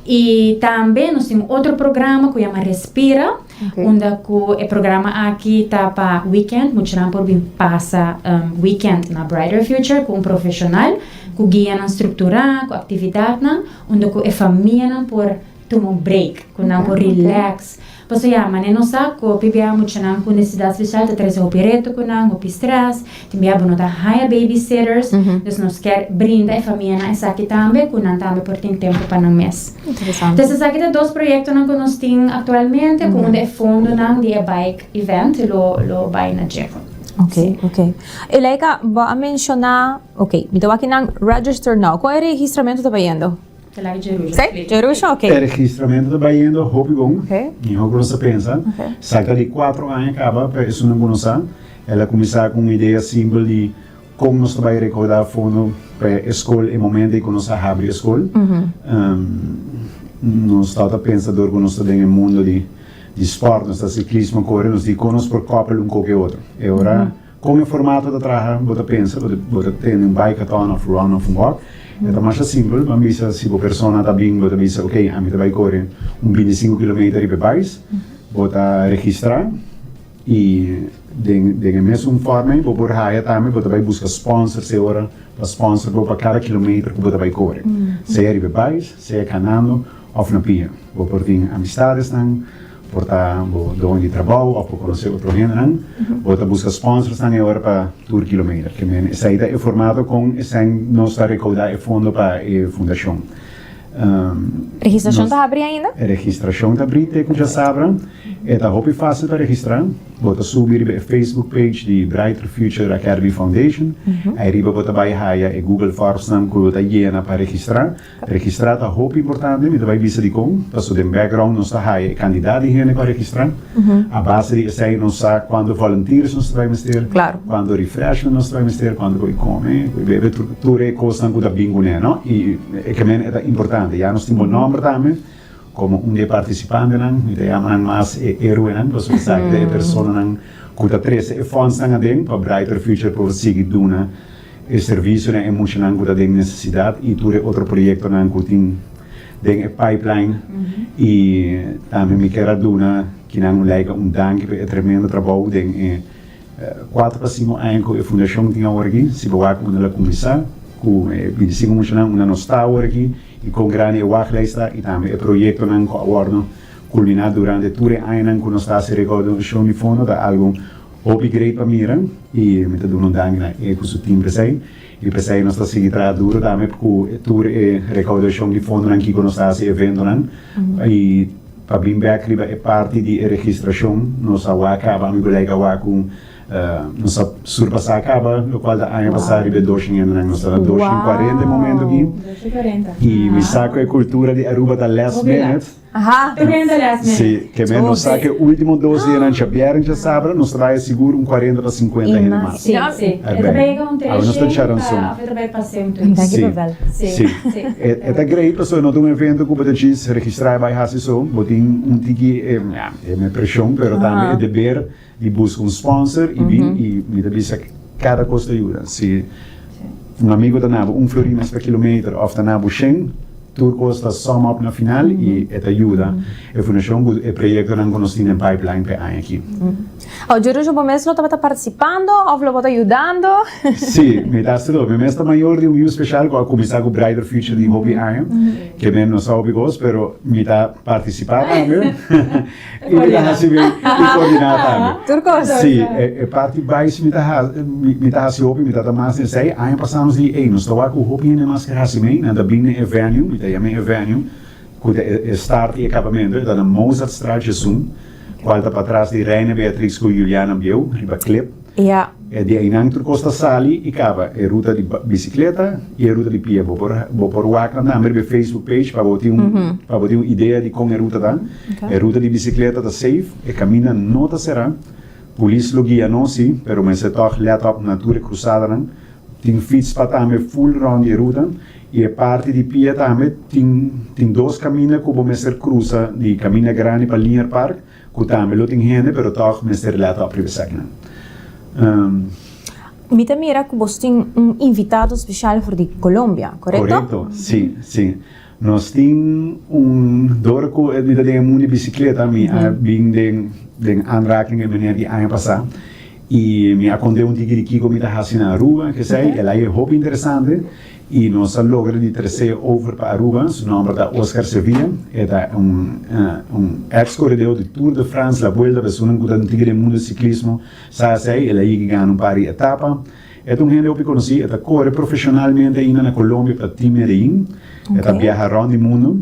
I tambe nos tin un otro programa ku yama Respira, unda ku e programa aki ta pa weekend, muchanan por bin pasa weekend na Brighter Future ku un profeshonal, ku guianan strukturá, ku aktividatnan, unda ku e famianan por tuma un break, ku nan por relax. Pasobra ya, manera nos sa ku hopi bia muchanan ku nesesidat spesial ta trese hopi reto ku nan, hopi stress, tin bia bo no ta haya babysitters, dus nos kier brinda e famianan esaki tambe, ku nan tambe por tin tempu pa nan mes. Interesante. Dus esaki ta dos proyektonan ku nos tin aktualmente, ku unda e fondonan di e bike event lo lo bai na dje. Ok, ok. Eleika, bo a menshoná, ok, mi ta wak nan register now. Kon e registramentu ta bayendo? Sí, Jerusha, ok. E registramentu ta bayendo hopi bon. Mihó ku nos a pensa. Esaki ta di kuatro aña kaba, pero esunnan ku nos sa, el a kuminsá ku un idea simpel di kon nos ta bai rekoudá fondo pa e skol e momento ei ku nos a habri e skol. Nos tabata pensa dor ku nos ta den e mundo di spòrt, nos ta siklismo, kore, nos di kon nos por kòpel un koke otro. E ora. Kon e formato ta traha? Bo ta pensa bo ta tene un bike-a-thon of run of un walk? E ta masha simpel. Ban bisa si bo persona ta bin bo ta bisa ok ami ta bai kore un bintisinku kilometer riba e bais. Bo ta registra i den den e mesun forma ei bo por haya tambe bo ta bai buska sponsors e ora pa sponsor bo pa kada kilometer ku bo ta bai kore. Sea riba e bais, sea kanando of na pia. Bo por tin amistadesnan. Por ta bo doño di trabou of bo conoce otro hendenan, bo ta busca sponsorsnan e ora pa tur kilometer. Ke men esei ta e formato con esei nos ta recauda e fondo pa e fundacion. Registracion ta habri ainda? E registracion ta habri te cu djasabra. E ta hopi facil pa registra. Bo ta subi riba e Facebook page di Brighter Future Academy Foundation. Ayriba bo ta bay haya e Google Formsnan cu bo ta yena pa registra. Registrá ta hopi importante, mi ta bai bisa dikon, paso den background nos ta haya e kandidat di hende ku a registrá. A base di esei nos sa kuantu volunteers nos ta bai mester, kuantu refreshment nos ta bai mester, kuantu ku e kome, ku e bebe, tur e kosnan ku ta bin kuné, no? I e ke men e ta importante. Ya nos tin bo nòmber tambe komo un di e partisipantenan, mi ta yama nan mas e héroenan, pasobra esaki ta e personanan ku ta trese e fòndsnan aden pa Brighter Future por sigui duna E servisionan e muchanan ku ta den nesesidat i tur e otro proyektonan ku tin den e pipeline. I tambe mi kier a duna kinan un laika un danki pa e tremendo trabou den e kuater pa sinku aña ku e fundashon tin awor aki. Si bo wak unda el a kuminsá ku e bintisinku muchanan unda nos ta awor aki i kon grandi e wachtlijst ta i tambe e proyektonan ku a wòrdu kulminá durante tur e añanan ku nos ta hasi rekoudashon di fondo ta algu Hopi great pa mira y mi ta duna un danki na e cu su team p'esey y p'esey nos ta sigui traha duro tambe cu tur e recaudacion di fondonan kico nos ta haci eventonan y pa bin bek riba e parti di e registracion nos a wak caba ami cu Leika a wak cu nos a surpasa caba locual ta aña pasa riba e doshen hendenan nos ta na doshen cuarenta e momento aki y mi sa cu e cultura di Aruba ta last minute. Aha. Tur hende last minute. Sí, ke men nos sa ke ultimo dos dianan djabièrnè djasabra nos ta bai sigur un kuarenta pa sinkuenta hende mas. Sí, sí. E ta bai un Awe nos ta treshen djaranson. pa of e ta bai pa sentro. Danki Sí, pa bel. Sí, sí. sí. E e ta great pasobra no ta un evento ku bo ta djis registrá i bai hasi so. Bo tin un tiki e, ya, e me preshon pero tambe e deber di buska un sponsor i bin i mi ta bisa kada kos ta yuda. Si un amigo ta nabo un florin mes pa kilometer of ta nabo shen, tur kos ta sum up na final i e ta yuda e fundashon ku e proyektonan ku nos tin den pipeline pa e aña aki. Aw Jerusha bo mes lo tabata partisipando of lo bo ta yudando? Si, mi ta hasi todo. Mi mes ta mayor di un yu speshal ku a kuminsá ku Brighter Future di hopi aña, ke men no sa hopi kos, pero mi ta partisipá tambe. I mi ta hasi mi i koordiná tambe. Tur kos. Sí, e parti bais mi ta hasi, mi ta hasi hopi, mi ta ta mas den esei. Aña pasá nos di, ey, nos ta wak ku hopi hende mas ke hasi mei, nan ta bin den e venue, mi ta yama e venue, ku ta e start i e kabamentu, e ta na Mozartstraat Jesun, kual ta patras di Reina Beatrix ku Juliana Bieu, riba Klip. Ja. E di einan tur kos ta sali i kaba, e ruta di bisikleta i e ruta di pia. Bo por bo por wak nan tambe riba e Facebook page pa bo tin un pa bo tin un idea di kon e ruta ta. E ruta di bisikleta ta safe, e kaminda no ta será. Polis lo guia nos si, pero mester tòg lèt òp na tur e krusadanan. Tin fietspa tambe full rònt di e ruta i e parti di pia tambe tin tin dos kaminda ku bo mester krusa di kaminda grandi pa Linear Park. Ku tambe lo tin hende pero tòg mester lèt òp riba esakinan. Mi ta mira ku boso tin un invitado spesial for di Colombia, korekto? Korekto, si, si. Nos tin un, dor ku mi ta den e mundu di bisikleta, mi a bin den den aanraking e meneer di aña pasá i mi a kont'é un tiki di kiko mi ta hasi na Aruba, kesei, el a e hopi interesante i nos a logra di tres'é over pa Aruba. Su nòmber ta Oscar Sevilla, e ta un un èks koredó di Tour de France, La Vuelta, personanan ku ta un tiki den mundu di siklismo Sa esei, el a yega gana un par di etapa. E ta un hende hopi konosí, e ta kore profeshonalmente ainda na Colombia pa Team Medellin. E ta biaha rònt di mundu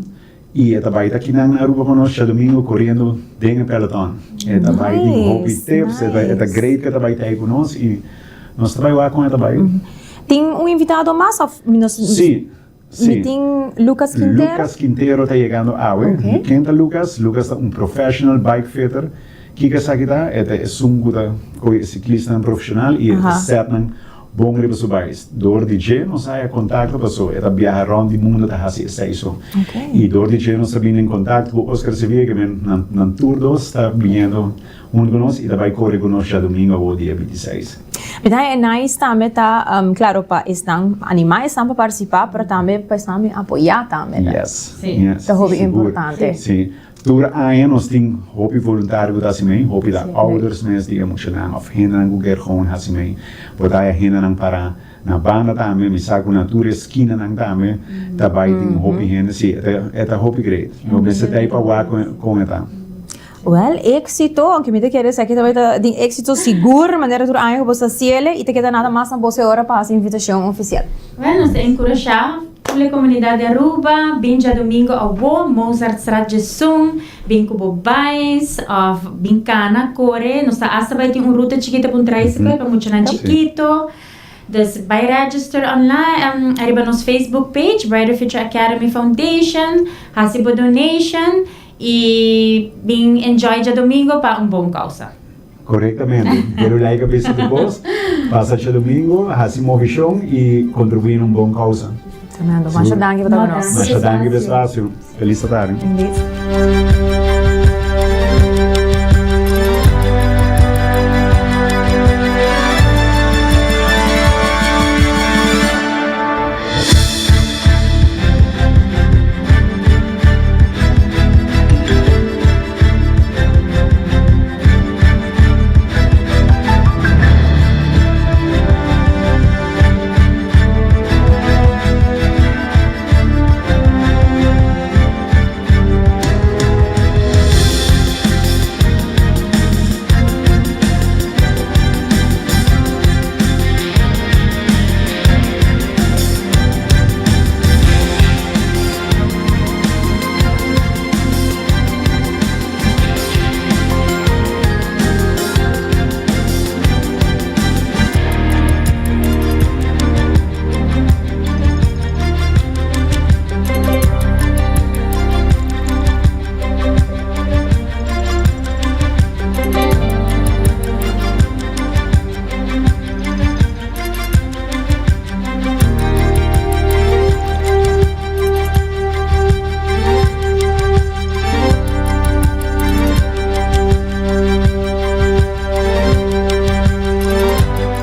i e ta bai ta kinan na Aruba ku nos djadumingu koriendo den e peloton. E ta bai tin hopi tips, e ta great ku e ta bai ta ei ku nos i nos ta bai wak kon e ta bai. Tin un invitado mas òf mi nos? Sí. Sí. Mi tin Lucas Quintero. Lucas Quintero ta yegando awe. Ok. Ken ta Lucas? Lucas ta un professional bike fitter. Kiko esaki ta? E ta esun ku ta kohe e siklistanan profeshonal i e ta set nan bon riba su bais. Dor di dje nos a haya kontakto paso e ta biaha rònt di mundo ta hasi esei so. Ok. I dor di dje nos ta bini en kontakto ku Oscar Sevilla ke men nan nan tur dos ta biniendo huntu ku nos i ta bai kore ku nos djadumingu awo dia bintiseis. Mi ta haña e nice tambe ta, claro pa esnan anima esnan pa participa, pero tambe pa esnan bin apoya tambe. Yes, yes. Ta hopi Sigur. importante. Si. Tur aña nos tin hopi voluntario ku ta hasi mei, hopi ta ouders mes di e muchanan of hendenan ku kier gewoon hasi mei. Bo ta haña hendenan para na banda tambe, mi sa ku na tur e skinanan tambe ta bai tin hopi hende. Si, e ta hopi great. Lo mester ta ei pa wak kon e ta. Wel, éxito, aunke mi ta kere esaki ta bai ta tin éxito sigur, manera tur aña ku bo ta hasiele i ta keda nada mas na bo e ora pa hasi invitashon ofisial. Wel, nos ta enkurashá tur e komunidat di Aruba, bin djadumingu awo, Mozartstraat djesun, bin ku bo bais òf bin kana, kore, nos ta asta bai tin un ruta chikito pa un tricycle pa muchanan chikito. Dus bai register online ariba nos Facebook page, Brighter Future Academy Foundation, hasi bo donation. Y bin enjoy djadomingo pa un bon causa. Correctamente. Pero like a bisa tu bos, pasa djadomingo, haci movicion y contribui na un bon causa. Tremendo. Masha danki pa ta cu nos. Masha danki pa e espacio. Feliz tardi.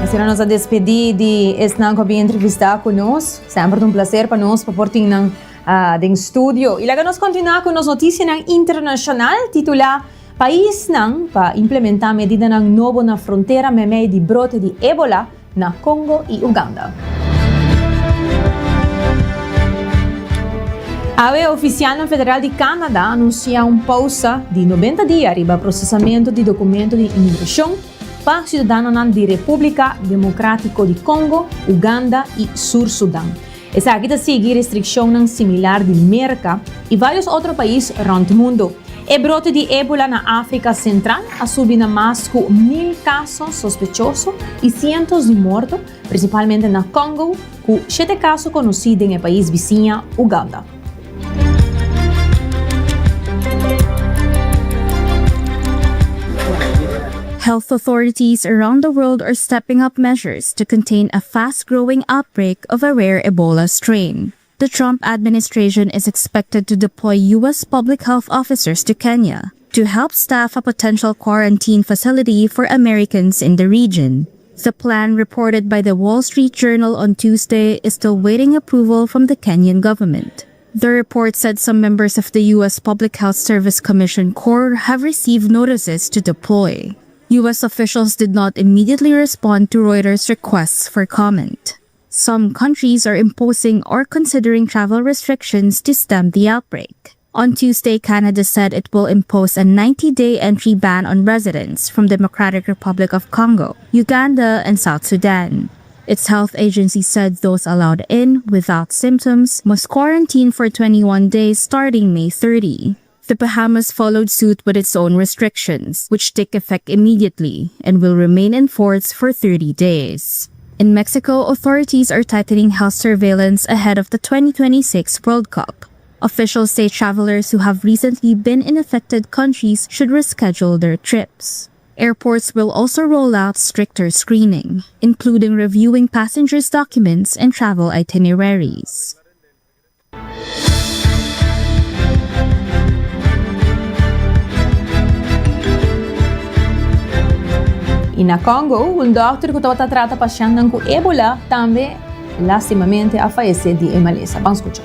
Asina nos a despedí di esnan ku a bin entrevistá ku nos. Semper ta un plaser pa nos pa por tin nan den studio. I laga nos kontinuá ku nos notisianan internashonal titulá Paisnan pa implementá medidanan nobo na frontera meimei di brote di Ebola na Congo y Uganda. Awe oficialnan federal di Canada a anuncia un pausa di 90 dia riba procesamento di documento di inmigracion pa ciudadanonan di Republica Democratico di Congo, Uganda y Sur Sudan. Esaki ta sigui restriccionnan similar di Merca y varios otro pais rond mundo. E brote di Ebola na Africa Central a subi na mas cu mil caso sospechoso y cientos di morto, principalmente na Congo, cu shete caso conoci den e pais bisiña Uganda. Health authorities around the world are stepping up measures to contain a fast-growing outbreak of a rare Ebola strain. The Trump administration is expected to deploy U.S. public health officers to Kenya to help staff a potential quarantine facility for Americans in the region. The plan reported by the Wall Street Journal on Tuesday is still waiting approval from the Kenyan government. The report said some members of the U.S. Public Health Service Commission Corps have received notices to deploy. U.S. officials did not immediately respond to Reuters' requests for comment. Some countries are imposing or considering travel restrictions to stem the outbreak. On Tuesday, Canada said it will impose a 90-day entry ban on residents from Democratic Republic of Congo, Uganda, and South Sudan. Its health agency said those allowed in without symptoms must quarantine for 21 days starting May 30. The Bahamas followed suit with its own restrictions, which take effect immediately and will remain in force for 30 days. In Mexico, authorities are tightening health surveillance ahead of the 2026 World Cup. Officials say travelers who have recently been in affected countries should reschedule their trips. Airports will also roll out stricter screening, including reviewing passengers' documents and travel itineraries. Y na Congo, un dokter cu tabata trata pashentnan cu Ebola tambe lastimamente a fayece di e malesa. Ban scucha.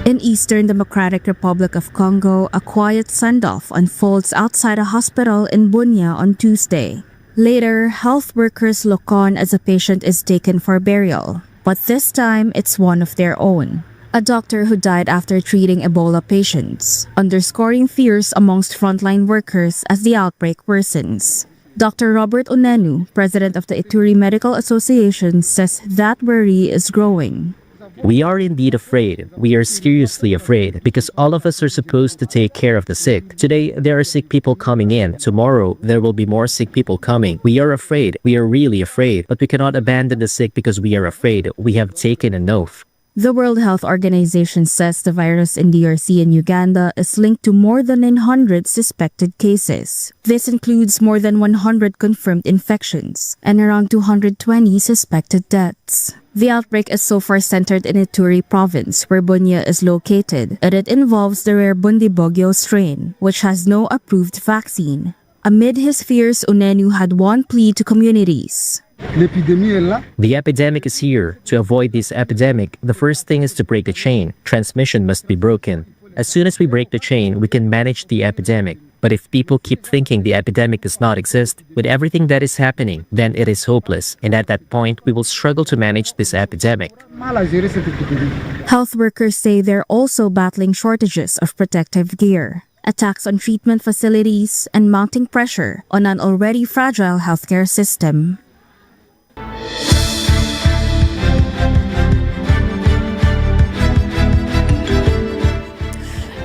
In Eastern Democratic Republic of Congo, a quiet send-off unfolds outside a hospital in Bunia on Tuesday. Later, health workers look on as a patient is taken for burial. But this time, it's one of their own. A doctor who died after treating Ebola patients, underscoring fears amongst frontline workers as the outbreak worsens. Dr. Robert Onenu, president of the Ituri Medical Association, says that worry is growing. We are indeed afraid. We are seriously afraid because all of us are supposed to take care of the sick. Today, there are sick people coming in. Tomorrow, there will be more sick people coming. We are afraid. We are really afraid. But we cannot abandon the sick because we are afraid. We have taken an oath. The World Health Organization says the virus in DRC and Uganda is linked to more than 900 suspected cases. This includes more than 100 confirmed infections and around 220 suspected deaths. The outbreak is so far centered in Ituri province, where Bunia is located, and it involves the rare Bundibugyo strain, which has no approved vaccine. Amid his fears, Onenu had one plea to communities. The epidemic is here. To avoid this epidemic, the first thing is to break the chain. Transmission must be broken. As soon as we break the chain, we can manage the epidemic. But if people keep thinking the epidemic does not exist, with everything that is happening, then it is hopeless. And at that point, we will struggle to manage this epidemic. Health workers say they're also battling shortages of protective gear, attacks on treatment facilities, and mounting pressure on an already fragile healthcare system.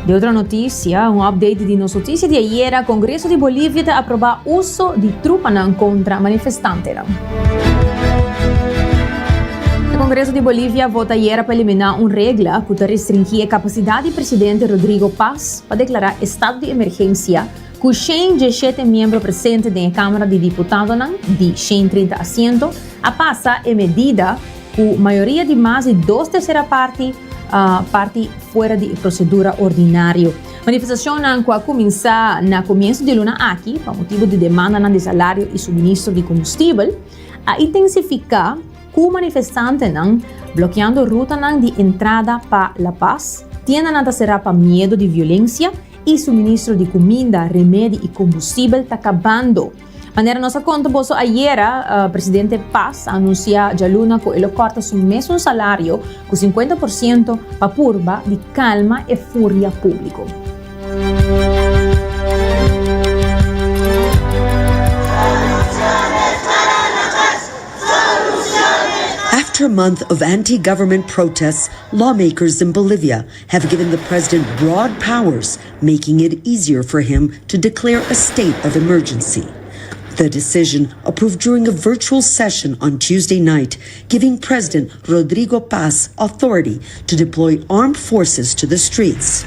Di otro noticia, un update di nos noticia di ayera, Congreso di Bolivia ta aproba uso di trupanan contra manifestantenan. E Congreso di Bolivia a vota ayera pa elimina un regla cu ta restringi e capacidad di presidente Rodrigo Paz pa declara estado di emergencia Ku shen djeshete miembro presente den e Kámara di Diputadonan di shen trinta asiento, a pasa e medida ku mayoria di mas di dos tersera parti parti fuera di e prosedura ordinario. Manifestashonnan ku a kuminsá na komienso di luna aki pa motibu di demandanan di salario i suministro di kombustibel a intensifiká ku manifestantenan blokeando rutanan di entrada pa La Paz, tiendanan ta será pa miedu di violensia I suministro di kuminda, remedi i kombustibel ta kabando. Manera nos a konta boso ayera, presidente Paz a anunsiá djaluna ku e lo kòrta su mesun salario ku sinkuenta por siento pa purba di kalma e furia públiko. After a month of anti-government protests, lawmakers in Bolivia have given the president broad powers, making it easier for him to declare a state of emergency. The decision approved during a virtual session on Tuesday night, giving President Rodrigo Paz authority to deploy armed forces to the streets.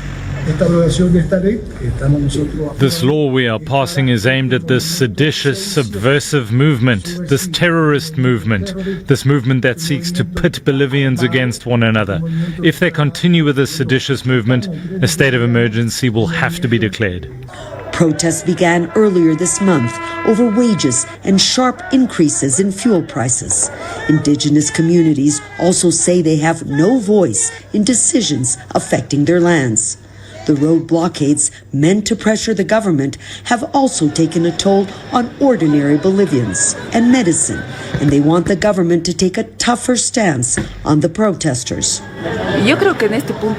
This law we are passing is aimed at this seditious, subversive movement, this terrorist movement, this movement that seeks to pit Bolivians against one another. If they continue with this seditious movement, a state of emergency will have to be declared. Protests began earlier this month over wages and sharp increases in fuel prices. Indigenous communities also say they have no voice in decisions affecting their lands. The road blockades meant to pressure the government have also taken a toll on ordinary Bolivians and medicine, and they want the government to take a tougher stance on the protesters.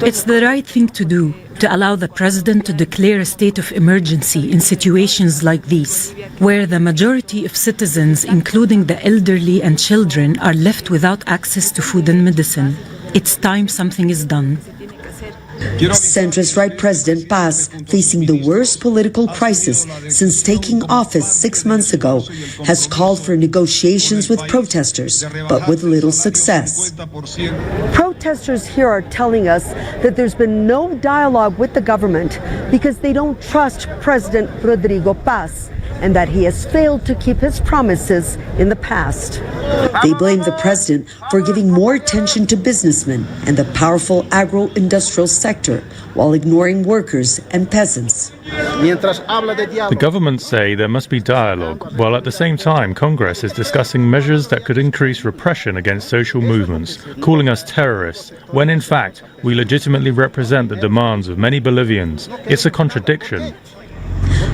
It's the right thing to do to allow the president to declare a state of emergency in situations like these, where the majority of citizens, including the elderly and children, are left without access to food and medicine. It's time something is done. Centrist right President Paz, facing the worst political crisis since taking office six months ago, has called for negotiations with protesters, but with little success. Protesters here are telling us that there's been no dialogue with the government because they don't trust President Rodrigo Paz and that he has failed to keep his promises in the past. They blame the president for giving more attention to businessmen and the powerful agro industrial sector while ignoring workers and peasants. The government say there must be dialogue, while at the same time Congress is discussing measures that could increase repression against social movements, calling us terrorists, when in fact we legitimately represent the demands of many Bolivians. It's a contradiction.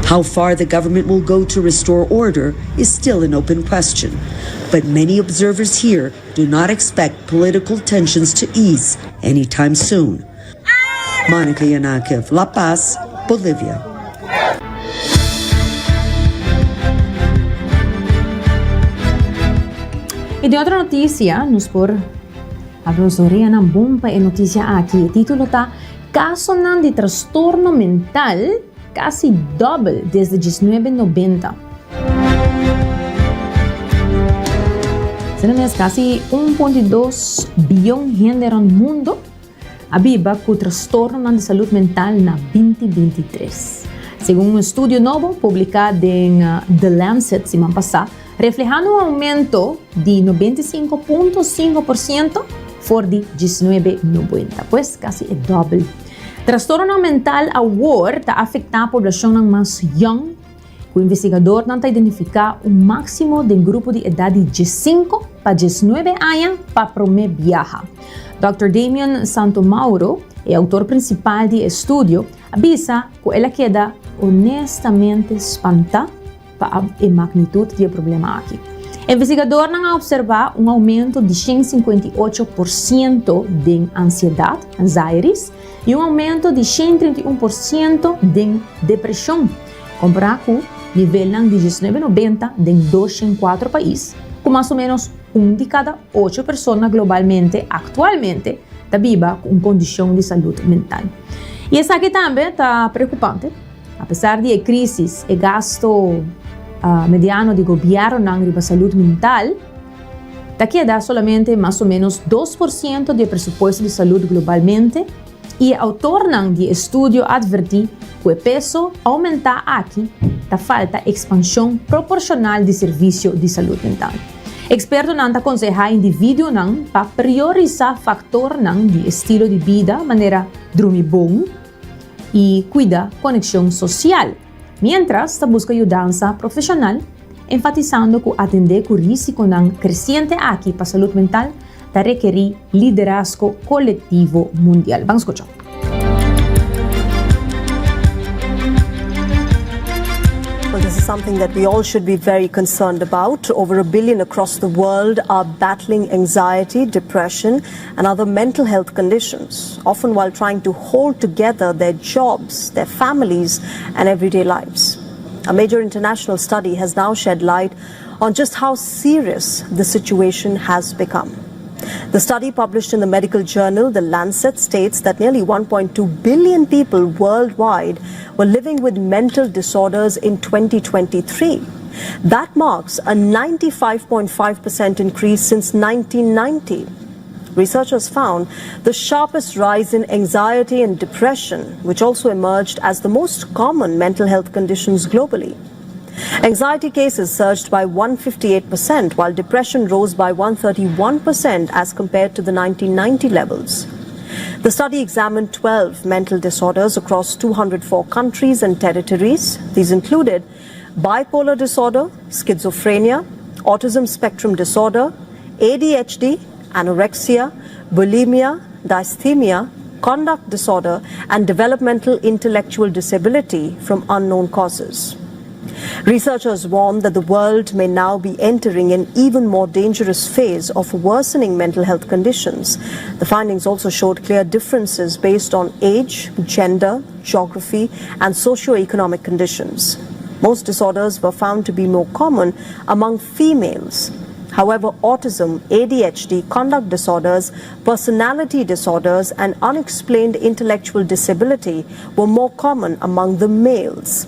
How far the government will go to restore order is still an open question. But many observers here do not expect political tensions to ease anytime soon. Monica Yanakiev, La Paz, Bolivia. Y di otro noticia, nos por habri nos oreanan bon pa e noticia aki. E titulo ta Casonan di trastorno mental casi dobel desde 1990. Asina mes casi 1.2 biyon hende rond mundo a biba cu trastornonan di salud mental na 2023. Segun un estudio nobo publica den The Lancet siman pasa, reflehando un aumento di 95.5% for di 1990, pues casi e dobel. Trastornonan mental awor ta afecta poblacionnan mas yong, cu investigadornan ta identifica un maximo den grupo di edad di 15 pa 19 aña pa prome biaha. Dòkter Damian Santomauro, e autor principal di e estudio, a bisa cu el a keda honestamente spanta pa e magnitud di e problema aki. Investigadornan a observa un aumento di 158% den ansiedad, anxietys, y un aumento di 131% den depresion, compara cu nivelnan di 1990 den 204 pais, cu mas o menos un di cada ocho persona globalmente actualmente ta biba cu un condicion di salud mental. Y esaki tambe ta preocupante. Apesar di e crisis, e gasto mediano di gobiernonan riba salud mental ta keda solamente mas o menos 2% di e presupuesto di salud globalmente y e autornan di e estudio a adverti cu e peso aumenta aki ta falta expansion proporcional di servicio di salud mental. Expertonan ta conseha individuonan pa priorisa factornan di estilo di bida manera drumi bon, i kuida konekshon sosial, miéntras ta buska yudansa profeshonal, enfatisando ku atendé ku rísikonan kresiente aki pa salud mental ta rekerí liderazgo kolektivo mundial. Ban skucha. Well, this is something that we all should be very concerned about. Over a billion across the world are battling anxiety, depression, and other mental health conditions, often while trying to hold together their jobs, their families, and everyday lives. A major international study has now shed light on just how serious the situation has become. The study published in the medical journal The Lancet states that nearly 1.2 billion people worldwide were living with mental disorders in 2023. That marks a 95.5% increase since 1990. Researchers found the sharpest rise in anxiety and depression, which also emerged as the most common mental health conditions globally. Anxiety cases surged by 158%, while depression rose by 131% as compared to the 1990 levels. The study examined 12 mental disorders across 204 countries and territories. These included bipolar disorder, schizophrenia, autism spectrum disorder, ADHD, anorexia, bulimia, dysthymia, conduct disorder, and developmental intellectual disability from unknown causes. Researchers warn that the world may now be entering an even more dangerous phase of worsening mental health conditions. The findings also showed clear differences based on age, gender, geography, and socioeconomic conditions. Most disorders were found to be more common among females. However, autism, ADHD, conduct disorders, personality disorders, and unexplained intellectual disability were more common among the males.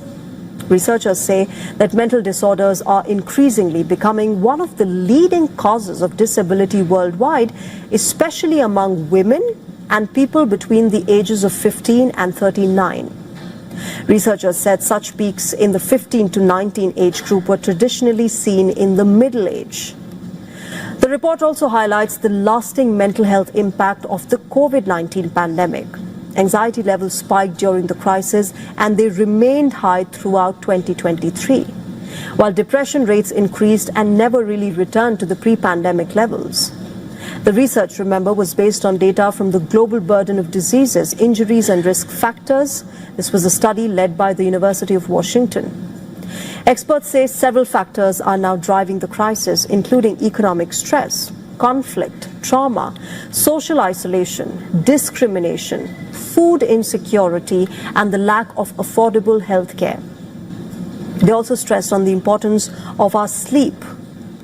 Researchers say that mental disorders are increasingly becoming one of the leading causes of disability worldwide, especially among women and people between the ages of 15 and 39. Researchers said such peaks in the 15 to 19 age group were traditionally seen in the middle age. The report also highlights the lasting mental health impact of the COVID 19 pandemic. Anxiety levels spiked during the crisis and they remained high throughout 2023, while depression rates increased and never really returned to the pre pandemic levels. The research, remember, was based on data from the Global Burden of Diseases, Injuries and Risk Factors. This was a study led by the University of Washington. Experts say several factors are now driving the crisis, including economic stress, conflict, trauma, social isolation, discrimination, food insecurity, and the lack of affordable health care. They also stressed on the importance of our sleep,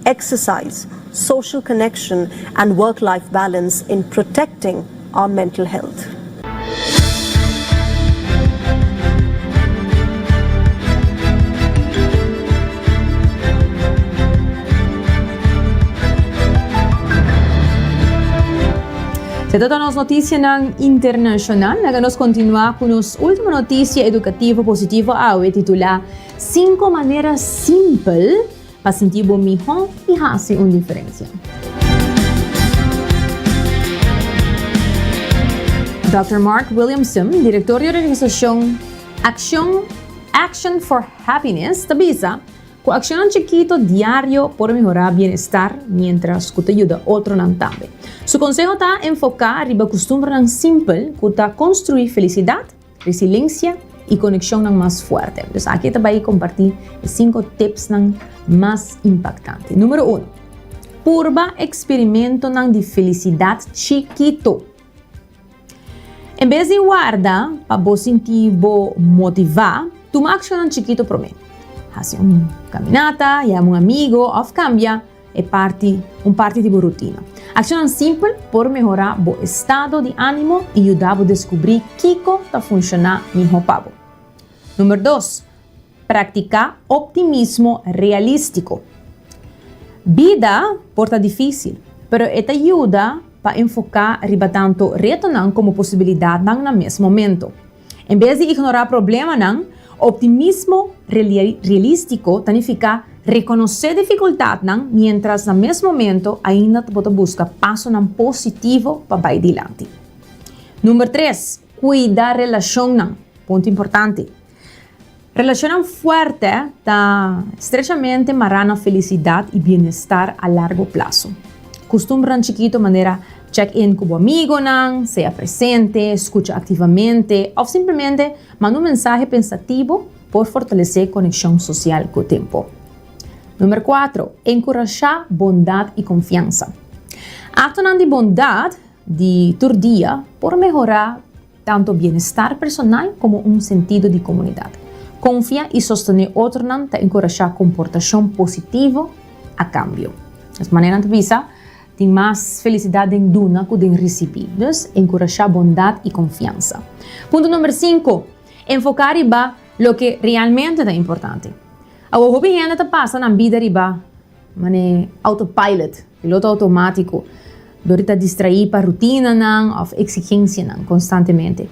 exercise, social connection, and work life balance in protecting our mental health. Esaki ta nos noticianan internacional. Laga nos continua cu nos ultimo noticia educativo positivo awe titula Cinco manera simpel pa sinti bo miho y haci un diferencia. Dòkter Mark Williamson, director di organisacion Accion Action for Happiness, ta bisa cu accionnan chikito diario por mehora bienestar mientras cu ta yuda otronan tambe. Su conseho ta enfoca riba custumbernan simpel cu ta construi felicidad Resiliencia y conexionnan mas fuerte. Dus aki ta bay comparti e cinco tipsnan mas impactante. Numero uno, purba experimentonan di felicidad chikito. En bes di warda pa bo sinti bo motiva, tuma accionnan chikito prome. Haci un caminata, yama un amigo of cambia E parti, un parti di bo rutina. Akshonnan simpel por mehorá bo estado di ánimo i yuda bo deskubrí kiko ta funshoná mihó pa bo. Number dos, praktiká optimismo realístiko. Bida por ta difísil, pero e ta yuda pa enfoká riba tantu retonan komo posibilidatnan na mes momento. En bes di ignorá problemanan, optimismo realístiko ta nifiká rekonosé difikultatnan miéntras na mes momento ainda bo ta buska pasonan positivo pa bai dilanti. Number tres, kuida relashonnan. Punto importante. Relashonnan fuerte ta estrechamente mará na felisidat i bienestar a largo plaso. Kustumbernan chikitu manera check in ku bo amigonan, sea presente, skucha aktivamente òf simplemente manda un mensahe pensativo por fortalesé konekshon sosial ku tempu. Number kuatro, enkurashá bondat i konfiansa. Aktonan di bondat di tur dia por mehorá Tanto bienestar personal komo un sentido di komunidat. Konfia i sostené otronan ta enkurashá komportashon positivo a kambio. Es manera nan ta bisa, Tin mas felisidat den duna ku den risibí. Dus, enkurashá bondat i konfiansa. Punto number sinku, Enfoká riba loke realmente ta importante. Awor hopi hende ta pasa nan bida riba Mane autopilot, piloto automátiko, dor di ta distraí pa rutinanan òf eksigensianan konstantemente.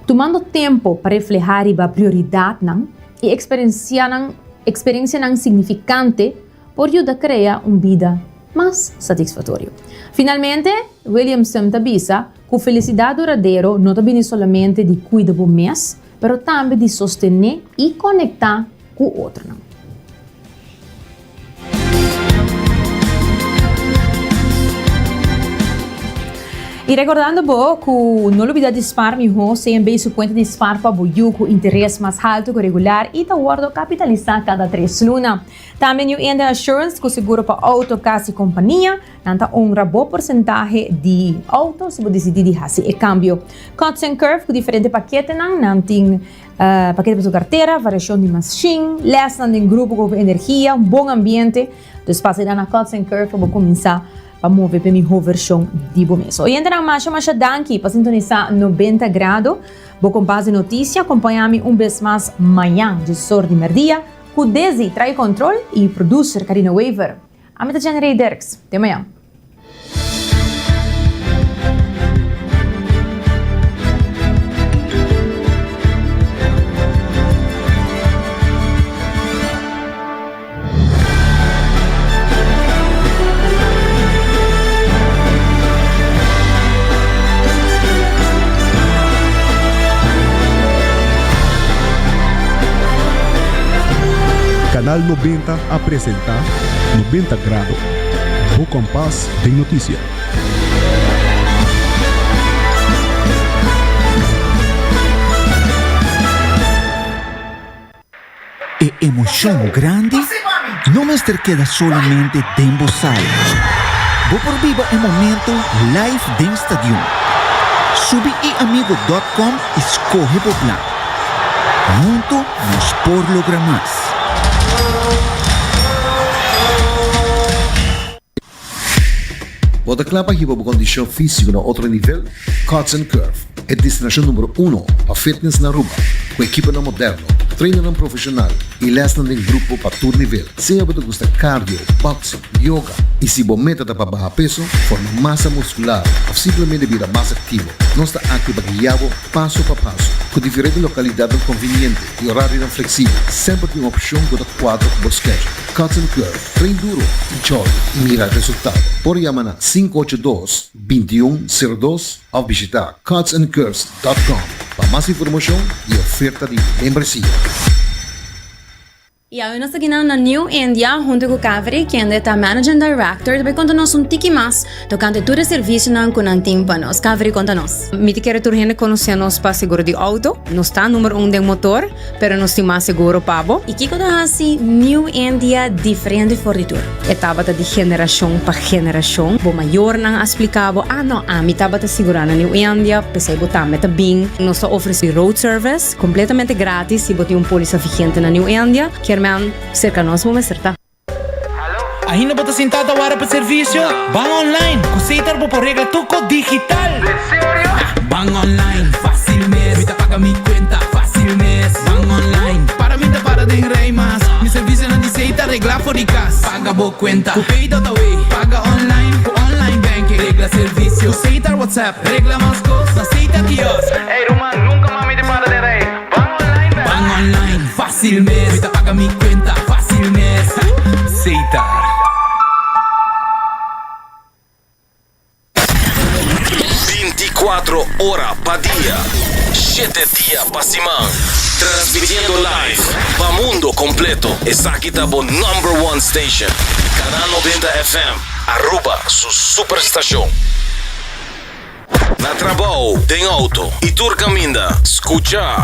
Tumando tempu pa reflehá riba prioridatnan i eksperensianan eksperensianan signifikante por yuda krea un bida. mas satisfatorio. Finalmente, Williamson ta bisa ku felisidat duradero no ta bini solamente di kuida bo mes, pero tambe di sostené i konektá ku otronan. I rekordando bo ku no lubida di spar mihó, CNB su kuenta di spar pa bo yu ku interes mas haltu ku regular i ta wòrdu kapitalisá kada tres luna. Tambe New India Assurance ku seguro pa outo, kas i kompania, nan ta honra bo porsentahe di outo si bo disidí di hasi e kambio. Cuts and Curve ku diferente paketenan, nan tin pakete pa su kartera, variashon di mashin, lèsnan den grupo ku hopi energia, un bon ambiente. Dus pasa e na Cuts and Curve pa bo kuminsá pa move p'e mihó vershon di bo mes. Oyentenan masha masha danki pa sintonisá 90 Grado, bo kompas di notisia. Kompañá mi un bes mas mañan djesor di mèrdia ku Desi trae control i producer Karina Wever. Ami ta Jenny Ray Dirks. Te mañan. Canal 90 a presenta 90 Grado, bo kompas den notisia. E emocion grandi no mester keda solamente den bo sala. Bo por biba e momento live den stadion. Subi iamigo dot com y scoge bo plan. Hunto nos por logra mas. Bo ta kla pa hiba bo kondishon físiko na otro nivel? Cuts and Curve, e destinashon numero uno pa fitness na Aruba, ku ekiponan moderno, trainernan profeshonal i lèsnan den grupo pa tur nivel. Sea bo ta gusta cardio, boxing, yoga i si bo meta ta pa baha peso, forma masa muskular òf simplemente bira mas aktivo, nos ta aki pa guia bo paso pa paso. Ku diferente lokalidatnan konviniente i orarionan fleksibel, semper tin un opshon ku ta kuadra ku bo schedule. Cuts and Curve. Train duro, enjoy y mira resultado. Por yama na 582 2102 of bishita cutsandcurves.com pa mas informacion y oferta di membresia. Y awe nos ta kina na New India hunto cu Kaveri, kende ta Managing Director, ta bay conta nos un tiki mas tocante tur e servicionan cu nan tin pa nos. Kaveri, conta nos. Mi ta kere tur hende conoce nos pa seguro di auto. Nos ta numero un den motor. Pero nos tin mas seguro pa bo. I kiko ta hasi New India diferente for di tur? E tabata di generashon pa generashon. Bo mayornan a splika bo, ah no, ami tabata sigurá na New India, p'esei bo tambe ta bin. Nos ta ofresé road service kompletamente gratis si bo tin un pólisa vigente na New India. Kier men, serka nos bo mester ta. Ainda bo ta sintá ta wara pa servisio? Ban online! Ku Setar bo por regla tur kos digital! Den serio? Ban online, fásil mes! Mi ta paga mi kuenta, fásil mes! Ban online, para mi ta para den rei mas! Mi servisionan di Setar reglá for di kas! Paga bo kuenta ku Pay.awe! Paga online ku online banking! Regla servisio ku Setar WhatsApp! Regla mas kos na Setar kiosk! Ey ruman, nunka mas mi ta para den rei! Ban online bèk! Ban online, fásil mes! Mi ta paga mi kuenta, fásil mes! Setar. 24 ora pa dia, shete dia pa siman. Transmitiendo live pa mundo completo. Esaki ta bo number one station. Canal 90 FM, Aruba su superstacion. Na trabou, den auto y tur caminda, scucha.